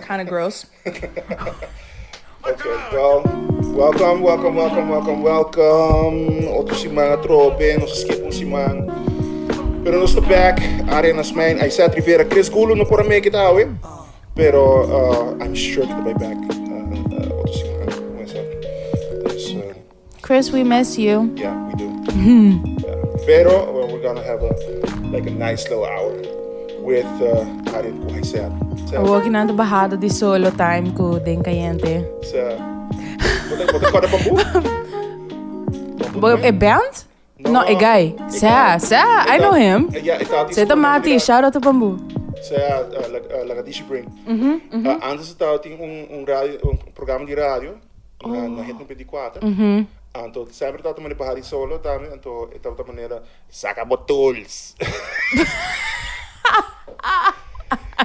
Kinda gross. Ok, well, welcome, welcome, welcome, welcome, welcome. Otro siman atrobe, nos a skip un siman. Pero nos ta back, Arjen Asmijn, Aysette Rivera, Chris Gulo no por a make it awe. Pero uh, I'm sure que ta bai back uh, uh, otro siman. What's up? Dus, uh, Chris, we miss you. Yeah, we do. yeah. Pero well, we're gonna have a like a nice little hour with uh, Arjen ku Aysette. Awor ki nan ta bahado di solo time ku den kayente. Sa, bo ta, bo ta kòrda Bambu? Bambu Bo, e band? No, e guy. E Sa, guy. sa, I know him. Ja, e tabatin Sa ta mati, shout out to Bambu. Sa, uh, Lagadishi Brain. Uh, antes e tabatin un, un radio, un programa di radio. Na, na Hit 94. Anto semper tabata manera baha di solo tambe, anto e tabata manera saca bo tools.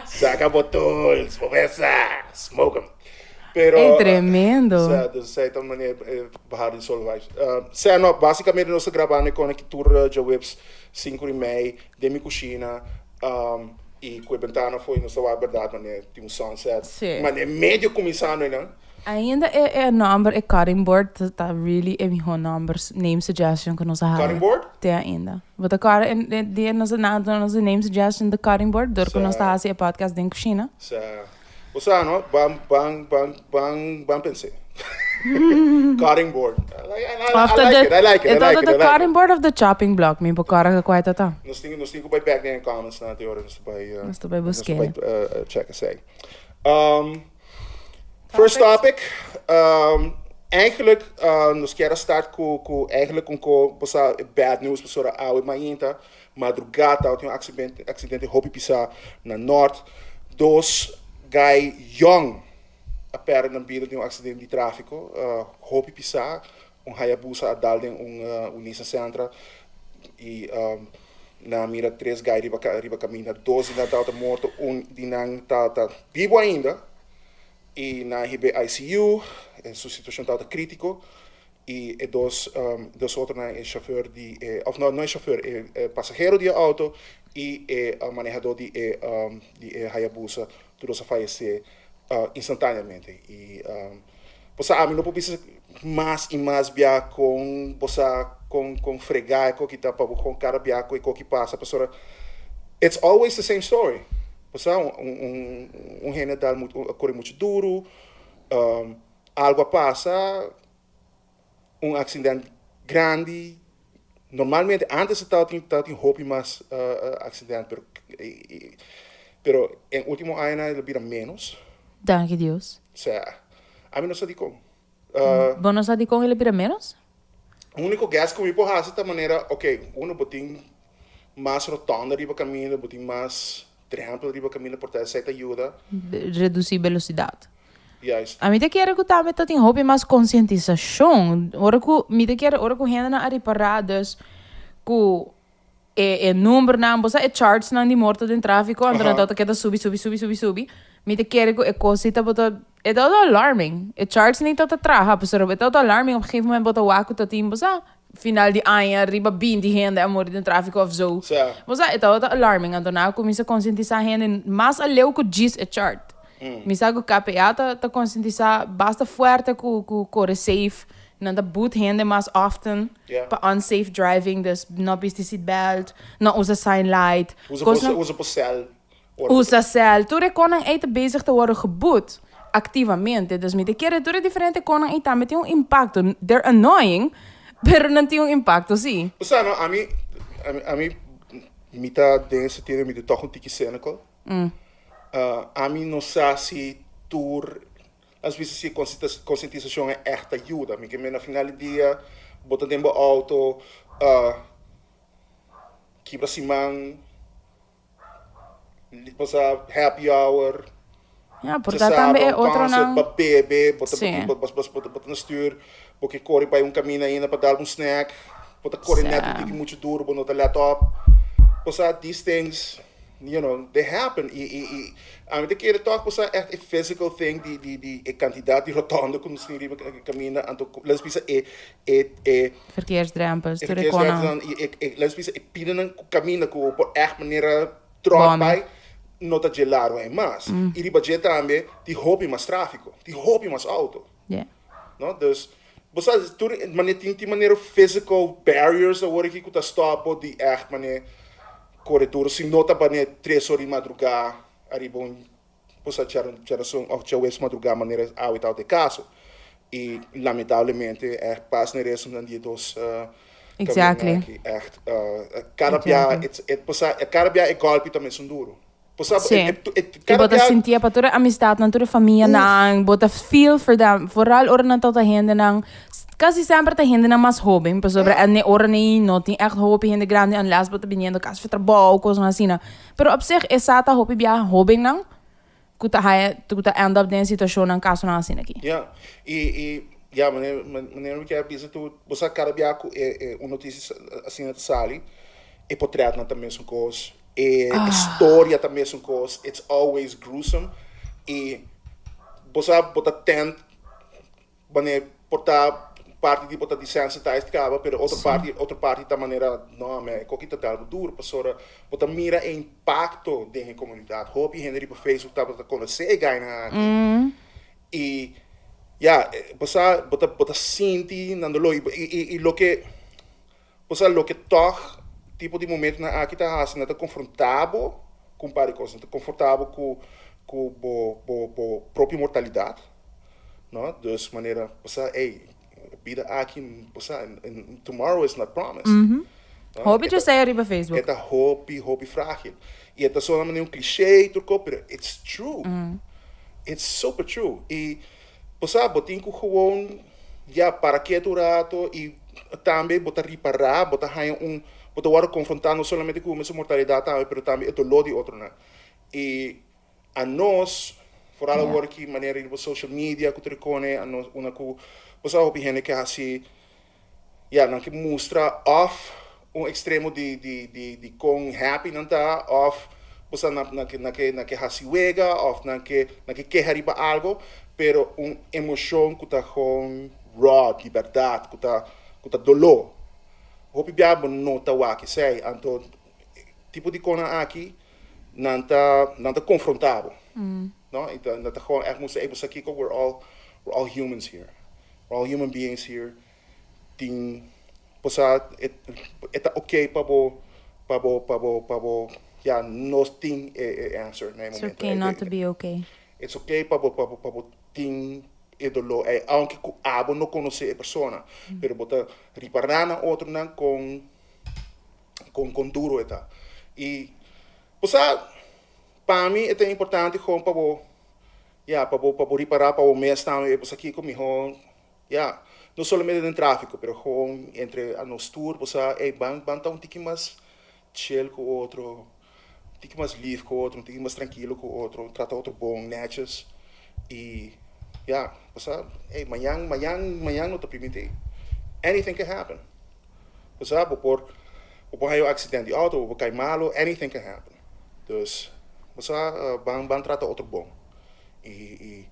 Saca bo tools, bo besa, smoke 'em. Pero Ey, tremendo. Sa, dus esei ta manera e baha di solo vibes. Sa no, basicamente nos ta grabando e con aki tur djaweps sinku di mei den mi cushina. Y cu e bentana afo y nos ta wak berdad manera tin un sunset. Sí. Manera medio cuminsando eynan. Ainda e e nomber e cutting board ta ta really e miho nomber name suggestion ku nos a haya. Cutting board? Te ainda. Bo ta kòrda e e dia nos a nan duna nos e name suggestion the cutting board dor ku nos ta Sa. hasi e podcast den kushina? Sa. Bo sa no, ban ban ban ban ban pens'é. Cutting board. I like I I Of ta like the it, I like it, e I ta like it, the I like it. cutting board of the chopping block mi por kòrda kua e ta ta. Nos tin nos tin ku bai bèk den e comments nan te ora nos ta bai Nos ta bai nos ta busk'é. bai check esei. First topic, eigenlijk nos kier a start ku ku eigenlijk un ko bo sa e bad news pasobra awe mainta madruga tabatin un accidente accidente hopi pisa na nort dos guy yong a perde nan bida den un accidente di trafico hopi pisa un hayabusa a dal den un un Nissan Sentra y nan a mira tres guy riba riba caminda dos di nan tabata morto un di nan tabata bibo ainda y nan a hib'é ICU, su situacion tabata critico y e dos dos otronan e chauffeur di e of no no e chauffeur e pasahero di e auto y e manehador di e di e Hayabusa tur dos a fayece instantaneamente y bo sa ami no por bisa mas y mas bia con bo sa con con frega e koki ta pa bo con cada bia cu e koki pasa pasobra it's always the same story. Bo sa, un hende a dal a kore muchu duru, algu a pasa, un aksident grandi. Normalmente antes e tabatin tabatin hopi mas aksident, pero pero en ultimo añanan el a bira ménos. Danki Dios. Osea, ami no sa dikon. Bo no sa dikon el a bira ménos? Úniko guess ku mi por hasi ta manera, oke, uno bo tin mas rotonda riba kaminda, bo tin mas drempel riba kaminda, por ta esei ta yuda. Redusí belosidat. Juist. A mi ta kere ku tambe ta tin hopi mas konsientisashon. Ora ku, mi ta kere ora ku hendenan a ripará dus ku e e numbernan, bo sa e chartsnan di morto den tráfiko, anto nan ta keda subi, subi, subi, subi, subi. Mi ta kere ku e kos ei tabata, e tabata alarming. E chartsnan ei tabata traha, pasobra e tabata alarming op gegeven moment bo ta wak ku ta tin, bo sa, final di aña riba binti hende a muri den tráfiko of zo. Bo sa, e tabata alarming. Anto nan a kuminsá konsientisá hende mas aleu ku djis e chart. Mi sa ku KPA ta ta konsientisá basta fuerte ku ku kore safe. Nan ta boet hende mas often pa unsafe driving, dus no bisti seatbelt, no usa sign light. Usa usa bo cel. Usa cel. Tur e konan ei ta bezig ta wòrdu geboet activamente. Dus mi ta kere tur e diferente konan ei tambe tin un impacto. They're annoying, pero nan tin un impacto si. Bo sa no, ami, ami, mi ta den e sentido mi ta tòg un tiki cynical. Ami no sa si tur, as bisa si concientisacion e ègt ta yuda. Mi ke men na final di dia bo ta den bo auto, kibra siman. Bo sa happy hour. Ja, por ta tambe e otronan. Bo bebe, bo ta bo ta na stuur, bo ke kore bai un kaminda ainda pa dal un snack, bo ta kore net un tiki muchu duru, bo no ta let op. Bo sa these things, you know, they happen. I i i ami ta kere tòg bo sa ègt e physical thing di di di e kantidat di rotonde ku nos tin riba kaminda, anto les bisa e e e Verkeersdrempels, tur e konan. Verkeersdrempels, i e les bisa e pidanan ku kaminda ku bo por ègt manera tròk bai. no ta dje largo ei mas. I riba dje tambe tin hopi mas tráfiko, tin hopi mas auto. No? Dus, bo sa, tur manera tin tin manera physical barriers awor aki ku ta stòp bo di ègt manera kore duro si no ta manera tres or di madrugá ariba un bo sa djarason òf djaweps madrugá manera awe tabata e kaso. I lamentablemente ègt pas na e restonan di e dos kaminda aki ègt kada bia bo sa kada bia e gòlpi ta mesun duro. Bo sa Sí. I bo ta sintié pa tur e amistatnan, tur e famianan, bo ta feel for them. Vooral ora nan ta ta hendenan, kasi semper ta hendenan mas hóben, pasobra e ora nei no tin ègt hopi hende grandi unless bo ta biniendo kas for trabou, kosnan asina. Pero op zich e sa ta hopi bia hóbennan ku ta haya, ku ta end up den situashonnan, kasonan asina aki. Ya, i i ya manera manera mi kier bisa tur, bo sa kada bia ku e e un notisia asina ta sali, e potretnan ta mesun kos, E storia ta mesun kos, it's always gruesome i bo sa bo ta tend wanneer por ta parti di bo ta desensitized kaba pero otro parti otro parti ta manera no man e koki ta dal bo duro pasobra bo ta mira e impacto den e comunidad hopi hende riba Facebook tabata conoce e guynan aki i ya bo sa bo ta bo ta sinti nan dolor i i loke Osea, loke tòg tipo di momentunan aki ta hasi, nan ta konfrontá bo ku un par di kos. Nan ta konfrontá bo ku ku bo bo bo propio mortalidat, no? Dus manera, osea, ey, bida aki, osea, tomorrow is not promised. No? Hopi dje esei ariba Facebook. E ta hopi, hopi frágil. I e ta sona manera un cliché i tur kos, pero it's true. It's super true. I Bo sa, bo tin ku gewoon ya para ketu un rato i tambe bo ta ripará, bo ta haña un, bo ta wòrdu konfrontá no solamente ku su mortalidat tambe, pero tambe e doló di otronan. I anos, foral awor ki manera riba social media ku ta rekone, anos una ku bo sa hopi hende ke hasi Ya, nan ke mustra òf un ekstremo di di di di kon happy nan ta òf bo sa nan nan ke nan ke nan ke hasi wega òf nan ke nan ke keha riba algo, pero un emoshon ku ta gewoon raw, di bèrdat, ku ta ku ta doló. Hopi bia bo no ta wak esei, anto tipo di konan aki nan ta nan ta konfrontá bo, no, i ta nan ta gewoon ègt mustra ey bo sa kiko we're all we're all humans here. We're all human beings here tin bo sa e e ta ok pa bo pa bo pa bo pa bo ya no tin e e answer na e It's momento okay not to be okay. It's ok pa bo pa bo pa bo tin e doló ei aunke ku abo no konosé e persona pero bo ta ripará na otronan kon kon kon duro e ta i bo sa pa mi e ta importante kon pa bo Ya, pa bo, pa bo ripará pa bo mes tambe, bo sa kiko mihó, ya, no solamente den tráfiko, pero gewoon entre anos tur, bo sa, ey, ban, ban ta un tiki mas chill ku otro, un tiki mas lif ku otro, un tiki mas trankilo ku otro, trata otro bon, nètjes, i ya, bo sa, ey, mañan, mañan, mañan no ta primintí, anything can happen, bo sa, bo por, bo por haña un aksident di outo, bo por kai malo, anything can happen. Dus bo sa ban ban trata otro bon y y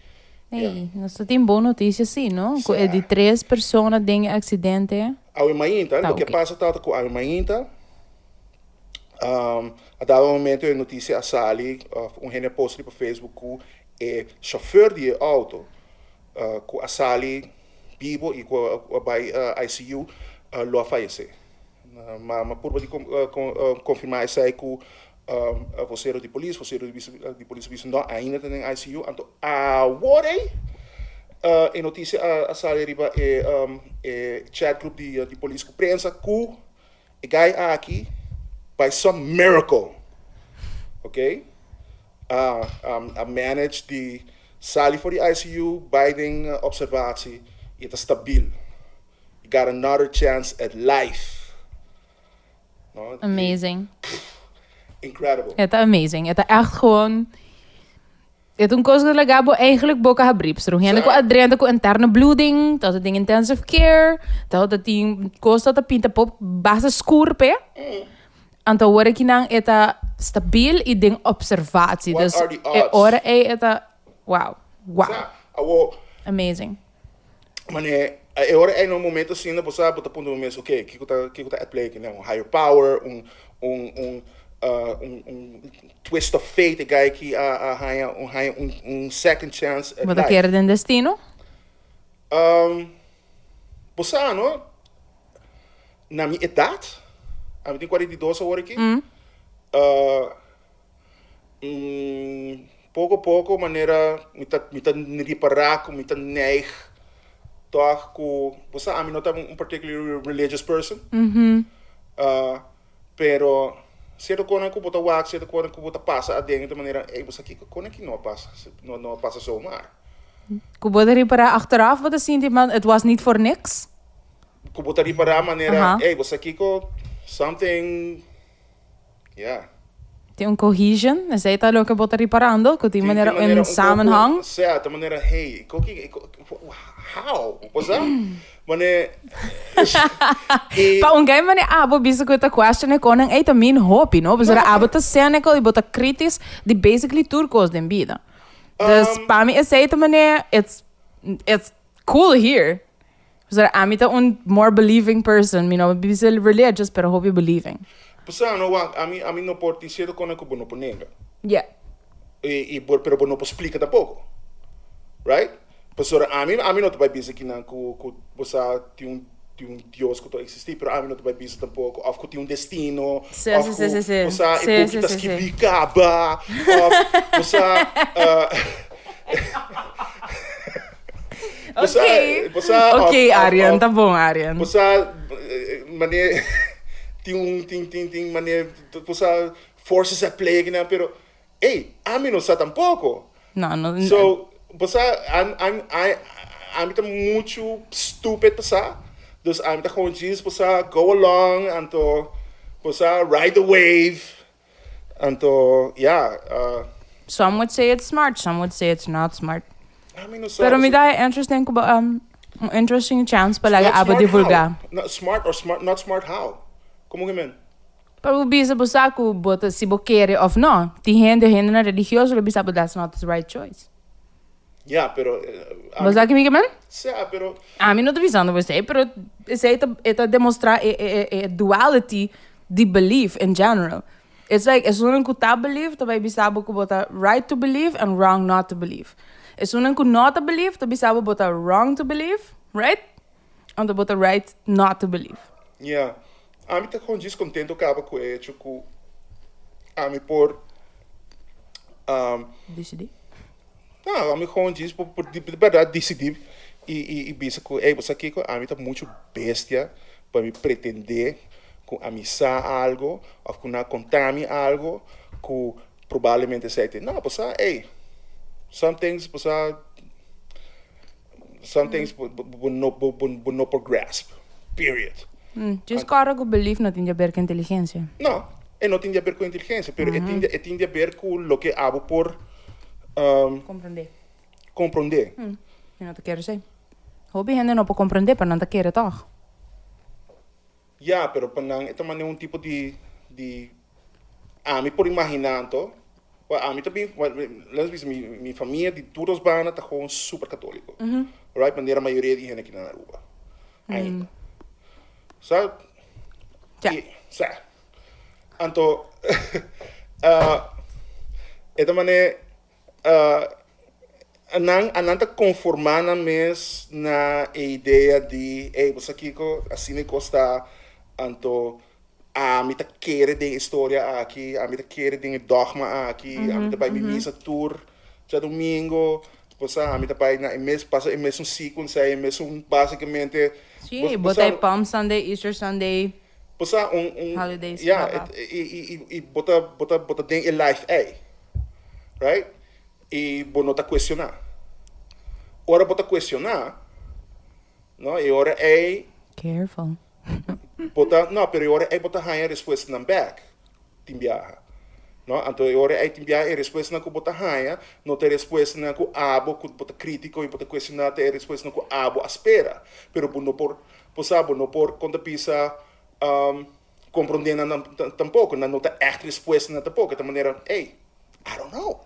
ya. Ey, nos ta tin bon noticia si, no? Cu e di tres persona den e accidente Awe mainta, ta loke oké. pasa tabata cu awe mainta a dado momento e noticia a sali of un hende a post riba Facebook cu e chauffeur di e auto cu a sali bibo y cu a bay ICU lo a fayece. Ma purba di konfirmá esei ku vosero di polis, vosero di polis a bisa no, ainda ta den ICU. Anto awor ei e notisia a sali riba e chat group di polis ku prensa ku e guy aki by some miracle ok a manage di sali for di ICU bai den observatie i e ta stabil. You got another chance at life. No? Amazing. Incredible. E ta amazing. E ta echt gewoon... E ta un kos ku ta laga bo eigenlijk boka habrí. Pasobra un hende ku a drenta ku interne bloeding, ta den intensive care, ta tin kos ta pinta pop basta skur p'e. Anto awor akinan e ta stabil i den observatie. What Dus are the e odds? ora ei e ta wow, wow. Sa, awor, Amazing. Mane, e ora ei na un momento asina bo sa bo ta puntra bo mes, ok, kiko ta kiko ta at play aki? Un higher power, un un un Un un twist of fate e guy aki a a haña un haña un un second chance at Bo ta life. kere den destino? Bo sa no, na mi edad, ami tin 42 awor aki, poko poko manera mi ta mi ta ripará ku mi ta neig tòg ku, bo sa ami no ta un particularly religious person, Pero cierto conan cu bo ta wak, cierto conan cu bo ta pasa aden ta manera, ey, bo sa kico con aki no a pasa, no no a pasa zomaar. Cu bo ta ripara achteraf bo ta sinti man het was niet voor niks? Cu bo ta ripara manera, ey, bo sa kico, something, yeah. Tin un cohesion, esey ta loke bo ta riparando, cu tin manera un samenhang. Sea, ta manera, hey, koki, how? Bo sa? Mane, i. Pa un guy mane abo bisa cu e ta question e conan ey ta mean hopi, no? Pasobra abo ta cynical y bo ta critisch di basically tur cos den bida. Dus pa mi esey ta mane, it's, it's cool here. Pasobra ami ta un more believing person, mi no bisa religious pero hopi believing. Pasobra no wak, ami ami no por tin cierto cosnan cu bo no por nenga. Yeah. Y y bo pero bo no por splica tampoco. Right? Pasobra ami ami no ta bay bisa kinan cu cu bo sa tin un tin un Dios cu ta existi pero ami no ta bay bisa tampoco of cu tin un destino Sí, of sí, cu sí, sí, sí. bo sa e Sí, buki sí, ta sí, sí. skibi caba of bo sa Ok, ok Arjen, ta bon Arjen. Bo sa mane tin un tin tin tin mane bo sa forces at play akinan pero ey ami no sa tampoco. No no. So bo sa I'm I'm I ami ta muchu stupid pa sa dus ami ta gewoon djis bo sa go along anto bo sa ride the wave Anto, ya. Some would say it's smart, some would say it's not smart. Ami no sa. Pero mi ta haya interesting ku bo un interesting chance pa laga abo divulga. Not smart how? Not smart or smart not smart how? Komo ke men? Pa bo bisa bo sa ku bo ta si bo kere of no. Tin hende, hendenan religioso lo bisa bo that's not the right choice. Ya, pero. Bo sa ke mi ke men? Sa, pero. Ami no ta bisando bo esei, pero esei ta e ta demostra e e e duality di belief in general. It's like esunnan ku ta believe ta bai bisa bo ku bo ta right to believe and wrong not to believe. Esunnan ku no ta believe ta bisa bo bo ta wrong to believe, right? Anto bo ta right not to believe. Ya. Ami ta kon djis kontento kaba ku e hecho ku ami por. Disidí. No, ami gewoon djis por por di berdad disidí i i i bisa ku ey bo sa kiko ami ta muchu bestia pa mi pretendé ku ami sa algo òf ku nan a konta mi algo ku probablemente esei ta. No, bo sa ey some things bo sa some things bo bo no bo bo no por grasp, period. Djis kòrda ku belief no tin di aber ku inteligensia. No, e no tin di aber ku inteligensia, pero e tin e tin di aber ku loke abo por Comprendé. Comprendé. Mi no ta kere esei. Hopi hende no por comprendé, pero nan ta kere tòg. Ya, pero pa nan e ta manera un tipo di, di, ami por imaginá anto, wèl ami ta bin, wèl lèt nos bisa mi, mi famia di tur dos banda ta gewoon super katóliko, right, manera mayoria di hende aki na Aruba ainda. Sa, Ya. sa. Anto e ta manera nan a nan ta konformá nan mes na e idea di ey bo sa kiko asina e kos ta anto ami ta kere den e storia aki ami ta kere den e dogma aki ami ta bai mi misa tur djadumingo bo sa ami ta bai na e mes pasa e mesun sequence e mesun basikamente Sí, bo ta e Palm Sunday, Easter Sunday. Bo sa un un Holidays ya bla bla. i i i i bo ta bo ta bo ta den e life ei right i bo no ta cuestiona ora bo ta cuestiona no e ora ei Careful. bo ta no pero e ora ei bo ta haña respuestanan bek tin biaha no anto e ora ei tin biaha e respuestanan ku bo ta haña no ta e respuestanan ku abo ku bo ta critico i bo ta cuestiona ta e respuestanan ku abo a spera pero bo no por Bo sa, bo no por konta bisa komprondé nan tampoko. Nan no ta ègt respuestanan tampoko. E ta manera, ey, I don't know.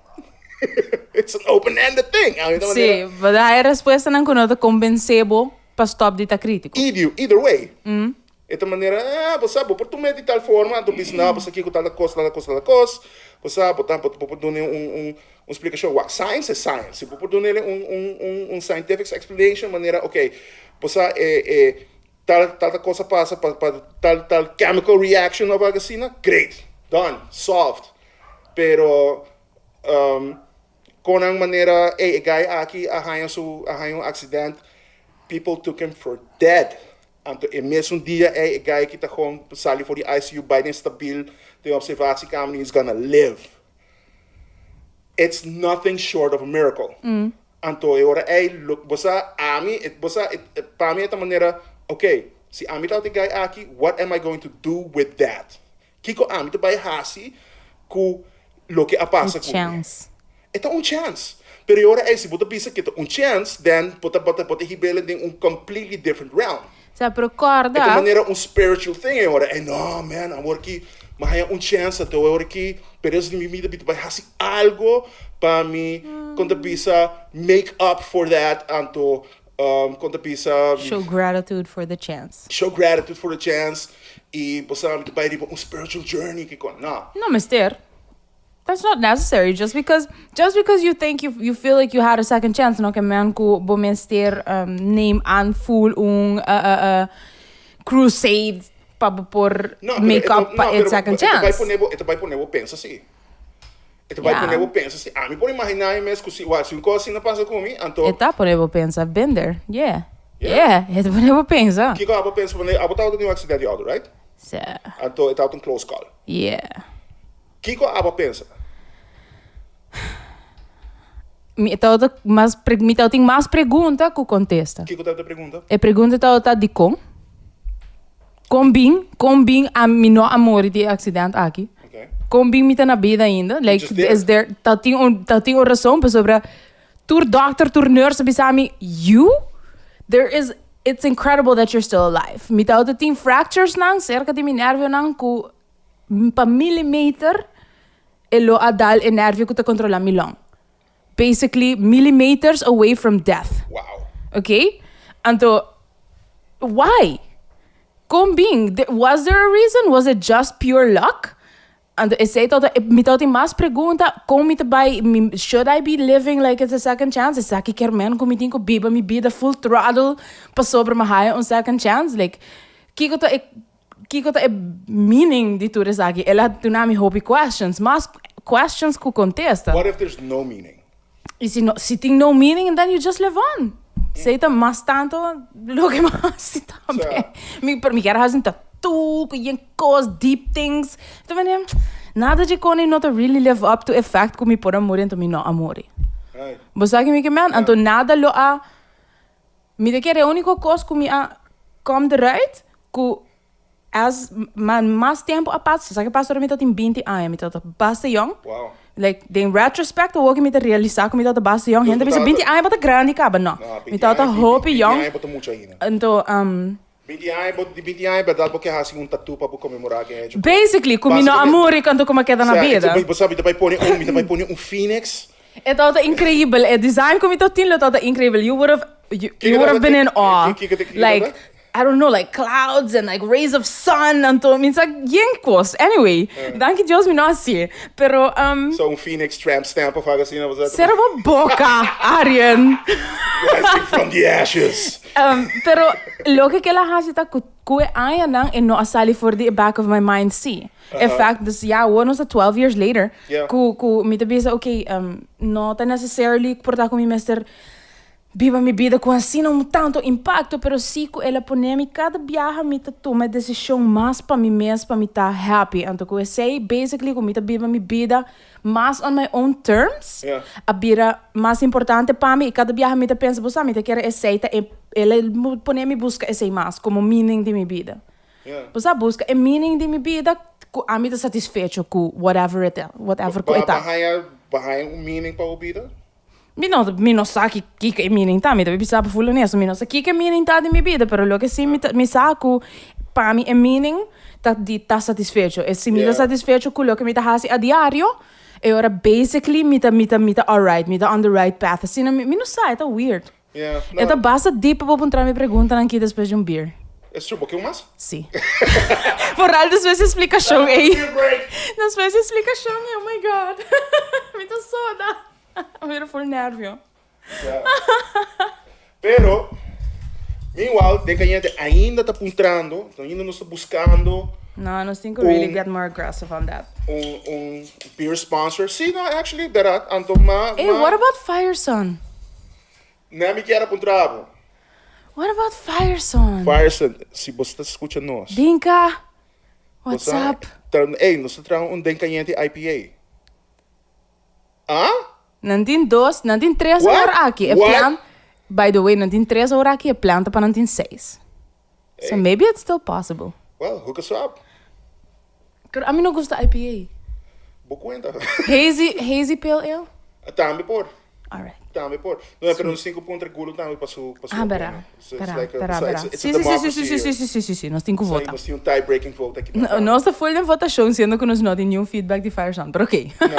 It's an open-ended thing. Ta manera. Sí, bo ta haya respuestanan ku no ta kombensé bo pa stòp di ta krítiko. Either way. E ta manera, eh, bo sa, bo por tuma e di tal forma, anto bisa, no, bo sa kiko tal kos, tal kos, tal kos. Bo sa, bo ta, bo por duna un, un, un splikashon. Wak, science es science. Si bo por duna un, un, un, un scientific explanation manera, ok, bo sa, e, e tal, tal kos a pasa pa, pa tal, tal chemical reaction of algo asina, great, done, solved. Pero, um, kon nan manera, ey, e guy aki a haña su, a haña un accident, people took him for dead. Anto e mesun dia ey e guy aki ta gewoon sali for di ICU bai den stabiel den observatiekamer and he's gonna live. It's nothing short of a miracle. Anto e ora ey lo bo sa ami bo sa pa mi e ta manera ok si ami tabata e guy aki what am I going to do with that? Kiko ami ta bai hasi ku loke a pasa ku mi? E ta un chance. Pero e ora ei si bo ta bisa ku e ta un chance, then bo ta bo ta hib'el den un completely different realm. Sa, pero kòrda. E ta manera un spiritual thing e ora ei. No, man, awor ki mi a haña un chance anto e ora ki pero es di mi bida mi ta bai hasi algo pa mi kon ta bisa make up for that anto Kon ta bisa. Show gratitude for the chance. Show gratitude for the chance y bo sa mi ta bai riba un spiritual journey kiko. No. No mester. That's not necessary. Just because, just because you think you, you feel like you had a second chance no ke men ku bo mester um, neem aan full un uh, uh, uh, crusade pa bo por No, pero make e ta, up pa no, e pero second e ta bai chance. pone bo, e ta bai pone bo pensa si. E ta bai pone bo pensa si. Ami por imaginá mi mes ku si, wak, si un kos asina pasa ku mi, anto. E ta pone bo pensa, been there, yeah. Yeah, e ta pone bo pensa. Kiko abo pensa pone, abo tabata den un aksidente di outo, right? Sí. Anto e tabata un close call. Yeah. Kiko abo pensa? Mi tabata mas, mi tabatin mas pregunta ku kontesta. Kiko tabata e pregunta? E pregunta tabata dikon? Kon bin, kon bin a mi no a muri di e accident aki? Kon bin mi ta na bida ainda? Like, is there, ta tin un, ta tin un rason pasobra tur dokter, tur nurse a bisa mi, you? There is, it's incredible that you're still alive. Mi tabata tin fractures nan cerca di mi nervionan ku pa millimeter e lo a dal e nervio ku ta controla mi long. Basically millimeters away from death. Wow. Ok? Anto, why? Kon bin? Was there a reason? Was it just pure luck? Anto esei tabata, mi tabatin mas pregunta, kon mi ta bai, mi, should I be living like it's a second chance? Esaki kier men ku mi tin ku biba mi bida full throttle pasobra mi haya un second chance? Like, kiko ta e Kiko ta e meaning di tur esaki? El a duna mi hopi questions, mas questions ku kontesta. What if there's no meaning? I si no, si tin no meaning, then you just live on. Esei ta mas tanto loke mi a hasi tambe. Mi, pero mi kier a hasi un tattoo ku yen kos, deep things. Ta manera, nada dje koni no ta really live up to e fact ku mi por a muri anto mi no a muri. Bo sa ki mi ke men? Anto nada lo a. Mi ta kere e unico cos cu mi a come eruit cu as mas tempo a pasa, sa ke pasa ora mi tatin binti aña, mi tabata basta yong. Wow. Like den retrospect awor cu mi ta realisa cu mi tabata basta yong, Dus hende bo bisa tabata binti aña bo ta grandi caba, no. No, Mi binti tabata aña, hopi binti yong. aña bo ta mucha ainda. Anto Binti aña bo, di binti aña berdad bo ke haci un tattoo pa bo conmemora ke hecho cu Basically, cu mi no a Basicamente. muri canto cu mi a keda na Sa, bida. bo sa mi ta bay pone un, mi ta bay pone un phoenix. E tabata increibel, e design cu mi ta tin lo tabata increibel. You would have, you, you would have been in awe. Like, I don't know, like clouds and like rays of sun, anto mi sa yen cos. Anyway, danki Dios mi no hacié. Pero, um. So un phoenix tramp stamp of algo asina bo sa? Cera bo boca, Arjen. Rising from the ashes. Um, pero loke cu el a haci ta cu cu e añanan e no a sali for di e back of my mind si. In fact, dus ya awor nos ta 12 years later, ku ku mi ta bisa ok, um, no ta necessarily por ta ku mi mester biba mi bida ku asina un tanto impacto, pero si ku el a pone mi kada biaha mi ta tuma e decision mas pa mi mes pa mi ta happy. Anto ku esei basically ku mi ta biba mi bida mas on my own terms a bira mas importante pa mi i kada biaha mi ta pensa bo sa mi ta kere esei ta e el a pone mi buska esei mas komo meaning di mi bida. Bo sa buska e meaning di mi bida ku ami ta satisfecho ku whatever it whatever ku e ta. Bo haña bo haña un meaning pa bo bida? Mi no mi no sa ki kiko e meaning ta mi ta bisa bo full honesto mi no sa kiko e meaning ta di mi bida pero loke si mi ta mi sa ku pa mi e meaning ta di ta satisfecho e si mi ta satisfecho ku loke mi ta hasi a diario e ora basically mi ta mi ta mi ta alright mi ta on the right path asina mi mi no sa e ta weird. E ta basta deep pa bo puntra mi preguntanan aki despues di un beer. Es true, bo ke un mas? Si. Vooral despues di splikashon ei. Beer break! Despues di splikashon ei, oh my God. Mi ta soda. Mi bira full nervio. Ya. Pero, meanwhile, den Cayente ainda ta puntrando, ainda nos ta buscando. No, nos tin cu really get more aggressive on that. Un, un beer sponsor. Si, no, actually, berat, anto ma, Hey, what about Firesun? Ne mi kier a puntra bo. What about Firesun? Firesun, si bo ta scucha nos. Dinka, what's up? Ey, nos ta traha un Den Cayente IPA. Ah? Nan tin dos, nan tin tres What? awor aki. E What? plan, by the way, nan tin tres awor aki, e plan ta pa nan tin seis. So Ey. maybe it's still possible. Well, hook us up. Pero ami no gusta IPA. Bo cuenta. Hazy, hazy pale ale? Tambe por. Alright. Tambe por. No, pero nos tin cu puntra Gulo tambe pa su, pa su Ah, bera. opinion. So it's Bera, like a, bera, so bera. it's, it's Sí, a sí, sí, sí, democracy sí, sí, here. sí, sí, sí, sí, nos tin cu So vota. nos tin un tie-breaking vote aki. No, nos ta full den votacion siendo cu nos no tin niun feedback di Firesun, pero oké. No,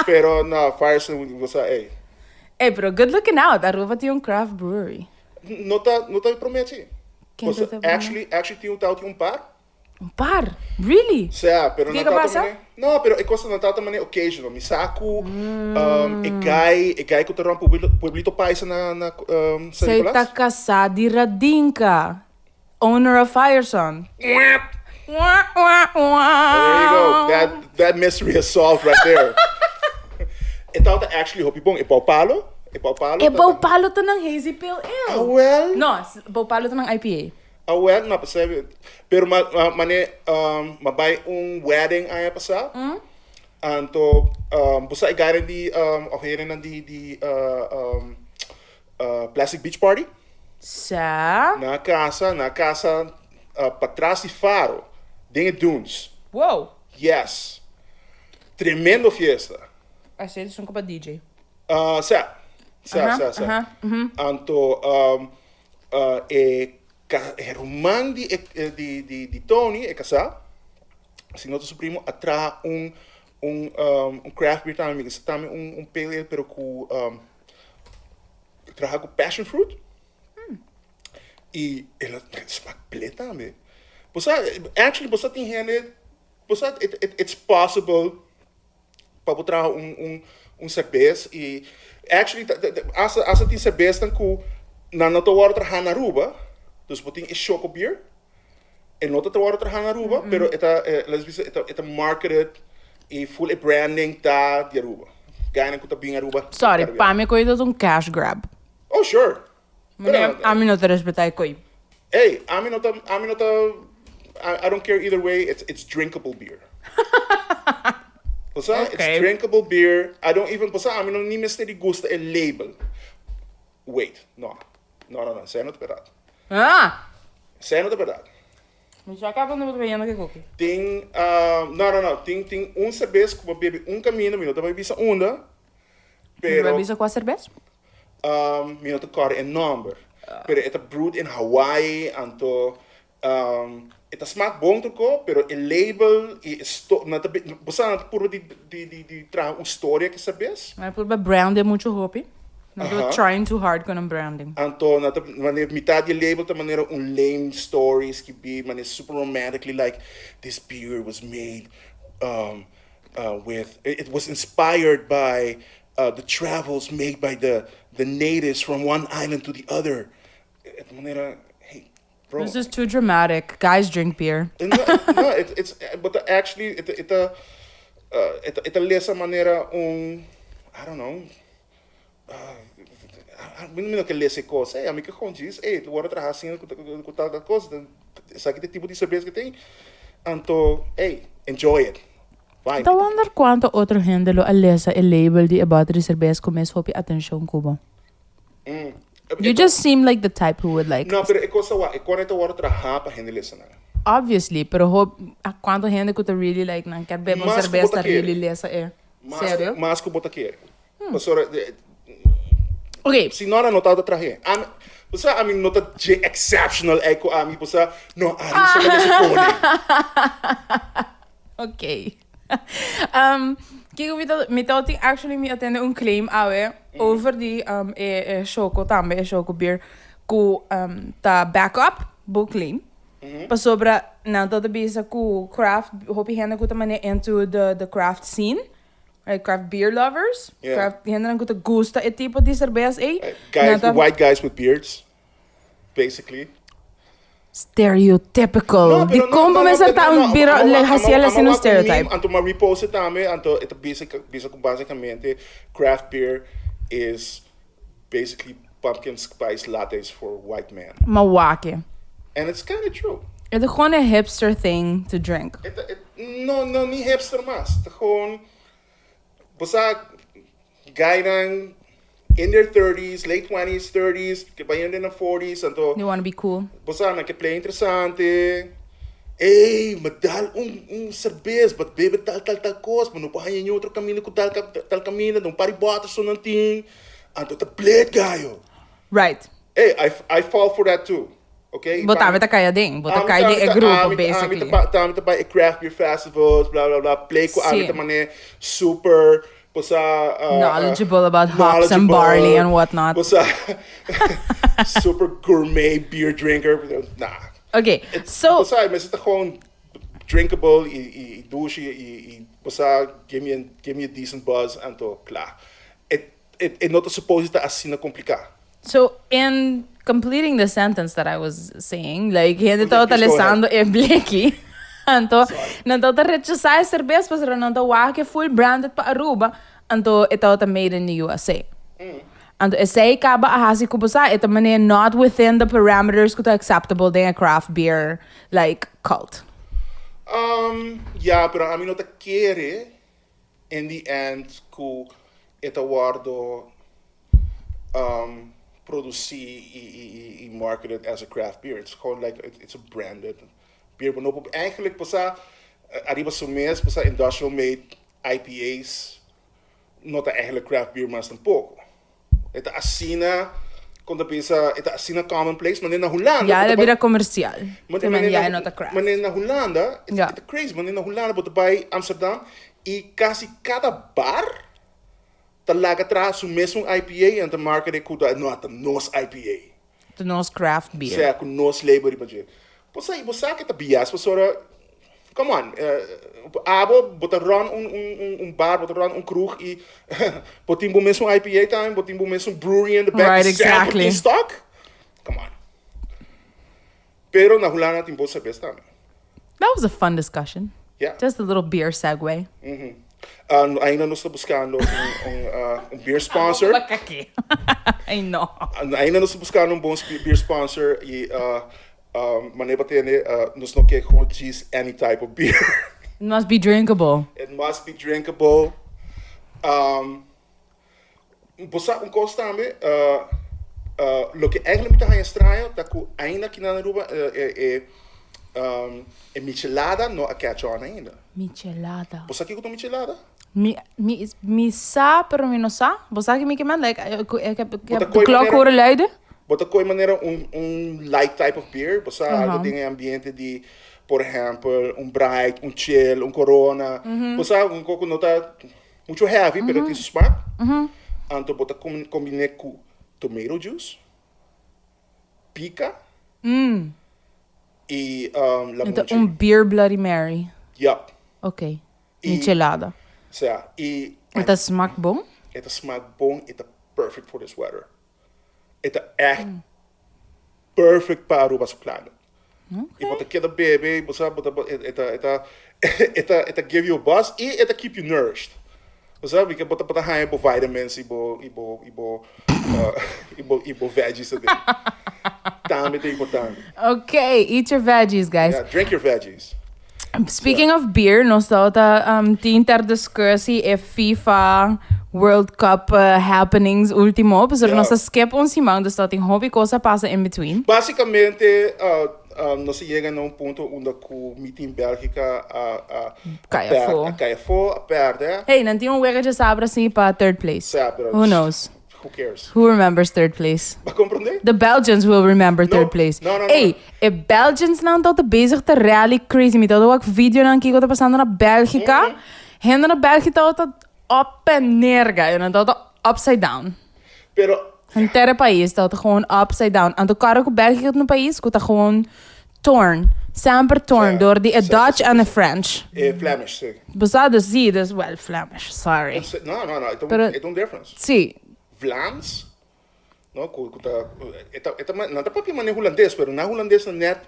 pero no, Firesun, bo sa, ey. Ey, pero good looking out, Aruba tin un craft brewery. No ta, no ta prome así. Ken Bo sa, ta prome? actually, actually tin un tau tin un par. Un par? Really? Sea, pero Kiko nan tata pasa? mane, no, pero e cosa nan tata mane occasional. Mi sa cu um, e guy, e guy cu ta run Pueblito, Pueblito Paisa na, na um, San Zij Nicolas. ta casá di Radinka, owner of Firesun. Wap! Wah, wah, wah. There you go. That, that mystery is solved right there. e tata actually hopi bon. E Pau Palo, e Pau Palo. E tata- Pau Palo ta nan Hazy Pale Ale. Ah, well. No, Pau Palo ta nan IPA. Awel, no pasá, pero ma, ma, mane, um, ma bai un wedding aña pasá. Anto, um, bo sa e garen di, um, of herennan di, di, uh, um, uh, Plastic Beach Party? Sa. Na casa, na casa, uh, patras di Faro, den e dunes. Wow. Yes. Tremendo fiesta. Así es un copa DJ. Uh, sa, sa, Aha, sa, sa. aha, Anto, um, uh, e, ca, e ruman di, e, e, di, di, di Tony, e casá, si no ta su primo, a traha un, un, um, un craft beer tambe, mi sa tambe un, un pale ale, pero cu, um, traha cu passion fruit. Y el a smaak ple tambe. Bo sa, actually, bo sa tin hende, bo sa, it, it, it's possible pa bo traha un un un serbes y actually ta ta hasta hasta tin serbesnan cu nan no ta worde traha na Aruba dus bo tin e Choco beer e no ta worde traha na Aruba pero e ta let's bisa e ta e ta marketed y full e branding ta di Aruba gainan cu ta bin Aruba Sorry, pa mi cu ta un cash grab. Oh sure. Meneer, ami no ta respeta e koe. Ey, ami no ta, ami no ta, I, I don't care either way, it's, it's drinkable beer. Bo sa, Okay. it's drinkable beer, I don't even, bo sa, ami no ni mester di gusta e label. Wait, no, no, no, no, esei no ta berdad. Ah! Esei no ta berdad. Mi sa caba no bo ta bayendo ke koki. Tin, ah, no, no, no, tin, tin un serbes ku bo bebe un kaminda, mi no ta bai bisa unda, Mi pero. bai bisa kua serbes? Um, mi no ta kòrda e nòmber, pero e ta brewed in Hawaii, anto um, e ta smaak bon toko, pero e label i e sto, nan ta be, bo sa nan ta purba di di di di traha un storia ku e bes. Nan a purba branden muchu hopi. Nan ta Aha. trying too hard ku nan branding. Anto nan ta manera mitad di e label ta manera un lame story skibí, manera super romantically like this beer was made um with it was inspired by the travels made by the the natives from one island to the other. E ta manera, hey, bro. This is too dramatic. Guys drink beer. No, no, it, it's, but actually, e ta, e ta, e ta, e ta lesa manera un, I don't know, Mi no ke lesa e kos, ey, ami ke gewoon djis, ey, wòrdu traha asina ku ku tal tal kos, esaki ta e tipo di serbes ke tin, anto, ey, enjoy it, fine. Ta wonder kuantu otro hende lo a lesa e label di e bòter di serbes ku mes hopi atenshon ku bo. You just seem like the type who would like. No, pero e kos ta wak, e kore ta wòrdu traha pa hende lesa nan. Obviously, pero hop, kuantu hende ku ta really like nan kier bebe un Mas ku bo serbes ta ta kere. really lesa e. Mas, Serio? mas ku bo ta kere. Pasobra, Ok. si no, nan no tabata trahe. Ami, bo sa, ami no ta dje exceptional ei ku ami, bo sa, no, ari so ta mester pone. Ok. Um, kiko mi ta, mi ta tin actually mi a tende un claim awe over di um, e, e Choco tambe, e Choco beer, ku um, ta back up bo claim. Pasobra nan ta bisa ku craft, hopi hende ku ta manera into the craft scene, right, craft beer lovers, craft hendenan ku ta gusta e tipo di serbes ei. Guys, white guys with beards, basically. Stereotypical. Di kon bo mester ta un bira hasiel asina un stereotype? Anto m'a repost e tambe, anto e ta bisa bisa ku basikamente craft beer is basically pumpkin spice lattes for white men. M'a wak e. And it's kinda true. E ta gewoon e hipster thing to drink. E ta, no, no, ni hipster mas. Ta gewoon, bo sa, Guynan in their thirties, late twenties, thirties, ke bai den nan forties, anto. They wanna be cool. Bo sa, nan ke play interesante. Ey, mi dal un un serbes, but bebe tal tal tal kos, bo no por haña ni otro kaminda ku tal tal kaminda, un par di bòter so nan tin, anto ta blet gayo. Right. Ey, I I fall for that too. Okay? Bo tambe ta kai aden. Bo ta kai den e grupo, basically. Ami ta, ami ta bai e craft beer festivals, bla bla bla, play ku ami ta mane super, bo sa. Knowledgeable about hops and barley and what not. Bo sa, super gourmet beer drinker. Nah. Okay, so. Bo sa, mester ta gewoon drinkable i i dushi i i bo sa, give me a, give me a decent buzz, anto kla. E e no ta suppose ta asina kompliká. So in completing the sentence that I was saying, like hende tabata lesando e bleki, anto nan tabata rechasá e serbes pasobra nan ta wak e full branded pa Aruba, anto e tabata made in the USA. Anto esei kaba a hasi ku bo sa e ta manera not within the parameters ku ta acceptable den e craft beer like cult. Um, ya, pero ami no ta kere in the end ku e ta wordo um produci y y y marketed as a craft beer. It's gewoon like it's a branded beer. Bo no por eigenlijk bo sa ariba su mes bo sa industrial made IPA's no ta eigenlijk craft beer mas tampoco. E ta asina, kon ta bisa, e ta asina commonplace, manera na Hulanda. Ya el a bira comercial. Te men ya e no ta craft. Manera na Hulanda, e ta crazy, manera na Hulanda bo ta bai Amsterdam y casi cada bar ta laga traha su mesun IPA y nan ta market e cu ta, no, ta nos IPA. Ta nos craft beer. Sea cu nos label riba dje. Bo sa, bo sa ke ta bias pasobra, come on, abo bo ta run un, un, un bar, bo ta run un kroeg y bo tin bo mesun IPA tambe, bo tin bo mesun brewery in the back, Right, y semper exactly. tin stock? Come on. Pero na Hulanda tin bon serbes tambe. That was a fun discussion. Yeah. Just a little beer segue. Ainda nos ta buscando un beer sponsor. Ay no. Ainda nos ta buscando un bon beer sponsor y manera pa tende nos no ke gewoon djis any type of beer. It must be drinkable. It must be drinkable. Bo sa un kos tambe, loke eigenlijk mi ta haña straño ta ku ainda aki na Aruba e e michelada no a catch on ainda. Michelada. Bo sa kiko ta un michelada? Mi mi mi sa pero mi no sa. Bo sa ki mi ke manda? Ik ik heb ik heb de klok horen luiden. Bo ta koe manera un un light type of beer, bo sa algo den e ambiente di por ehempel un Bright, un Chill, un Corona. Bo sa un kos ku no ta Mucho heavy, pero tin su smaak. Anto bo ta combiné cu tomato juice, pica y lamunchi. Ento un beer Bloody Mary. Yup. Ok. Michelada. Sea, y. E ta smaak bon? E ta smaak bon, e ta perfect for this weather. E ta echt perfect pa Aruba su climate. Y bo ta keda bebe y bo sa bo ta e ta e ta e ta e ta give you a buzz y e ta keep you nourished. Bo sa bo ta bo ta haña bo vitamins y bo y bo y bo y bo y bo veggies aden. Tambe ta importante. Okay, eat your veggies guys. Yeah, drink your veggies. Speaking of beer, nos tabata um, tin ter discussie e FIFA World Cup uh, happenings ultimo, pero yeah. nos a skip un siman, dus dat tin hopi cosa pasa in between. Basicamente, uh, um, nos llega na un punto unda ku mi team Bélgica a, a, Cai afó. a cai afó, a perde. Hey, nan tin un wega djasabra si pa third place. Sa, pero Who knows? Who cares? Who remembers third place? Ba comprende? The Belgians will remember No, third place. no, no, no. Ey, e Belgians nan ta bezig ta rally crazy. Mi ta wak video nan kiko ta pasando na Belgica. Mm. Hende na Belgica ta op en neer, guy. Nan ta upside down. Pero Henter pais ta gewoon upside down. Anto karo ku Belgica ta un pais ku ta gewoon. Torn. Semper torn door di e Dutch en e French. E Flemish, si. Bo sa dus si, dus well, Flemish, sorry. No, no, no, e ta un difference. Si. Vlaams, no, ku ta, e ta, e ta, nan ta papia manera Hulandes, pero nan Hulandes ta net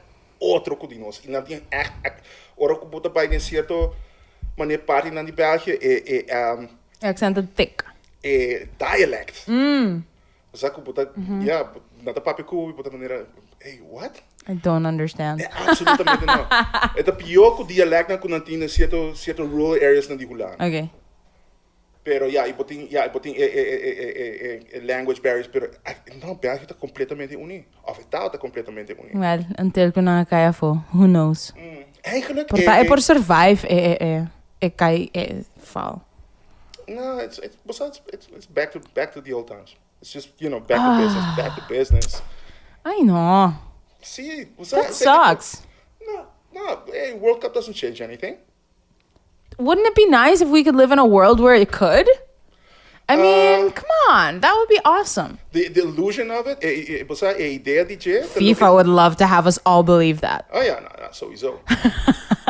otro ku di nos. I nan tin ègt, ora ku bo ta bai den sierto manera partinan di België, e, e, E aksent ta thick. E dialect. Osea ku bo ta, ya, nan ta papia ku bo i bo ta manera, hey, what? I don't understand. E absolutamente no. E ta pió ku dialèktnan ku nan tin den sierto, sierto rural areasnan di Hulanda. Ok. Pero ya, i bo tin, ya, i bo tin e, e, e, e, e, e, e language barriers, pero no, België ta kompletamente uní. Òf e taal ta kompletamente uní. Well, until ku nan a kai afó, who knows. Eigenlijk Por ta e por survive e, e, e, e kai, e val. No, it's, it's, besides, it's, it's back to, back to the old times. It's just, you know, back to business, back to business. Ay no. Sí, o sea, That sucks. No, no, hey, World Cup doesn't change anything. Wouldn't it be nice if we could live in a world where it could? I mean, come on, that would be awesome. The, the illusion of it, e, e, o sea, e idea di dje, ta loke- FIFA would love to have us all believe that. Oh ja, no, no, sowieso.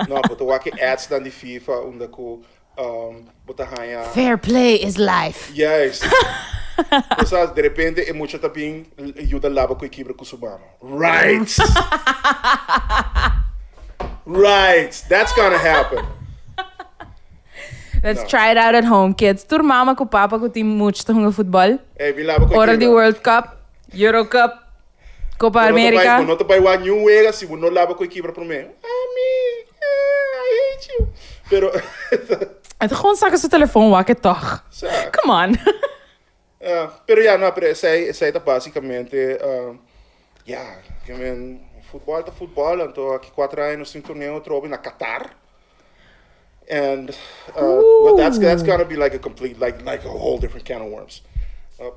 no, bo ta wak e ads dan di FIFA unda ku Um, bo ta haña. Fair play is life. Juist. Bo sa, de repente e mucha ta bin yuda laba ku e kibra ku su mama. Right! Right! That's gonna happen. Let's no. try it out at home, kids. Tur mama ku papa ku tin mucha ta hunga futbol. Hey, bin laba ku e Ora di World Cup, Euro Cup, Copa America. Bo no ta bai wak niun wega si bo no laba ku e kibra promé. Ami, I hate you. Pero. E ta gewoon saka su telefon wak e tog. Sa. Come on. Pero ya, no, pero esei, esei ta basicamente, ya, ke men, futbol ta futbol, anto aki kuater aña nos tin torneo atrobe na Qatar. And well, that's, that's gonna be like a complete, like, like a whole different can of worms.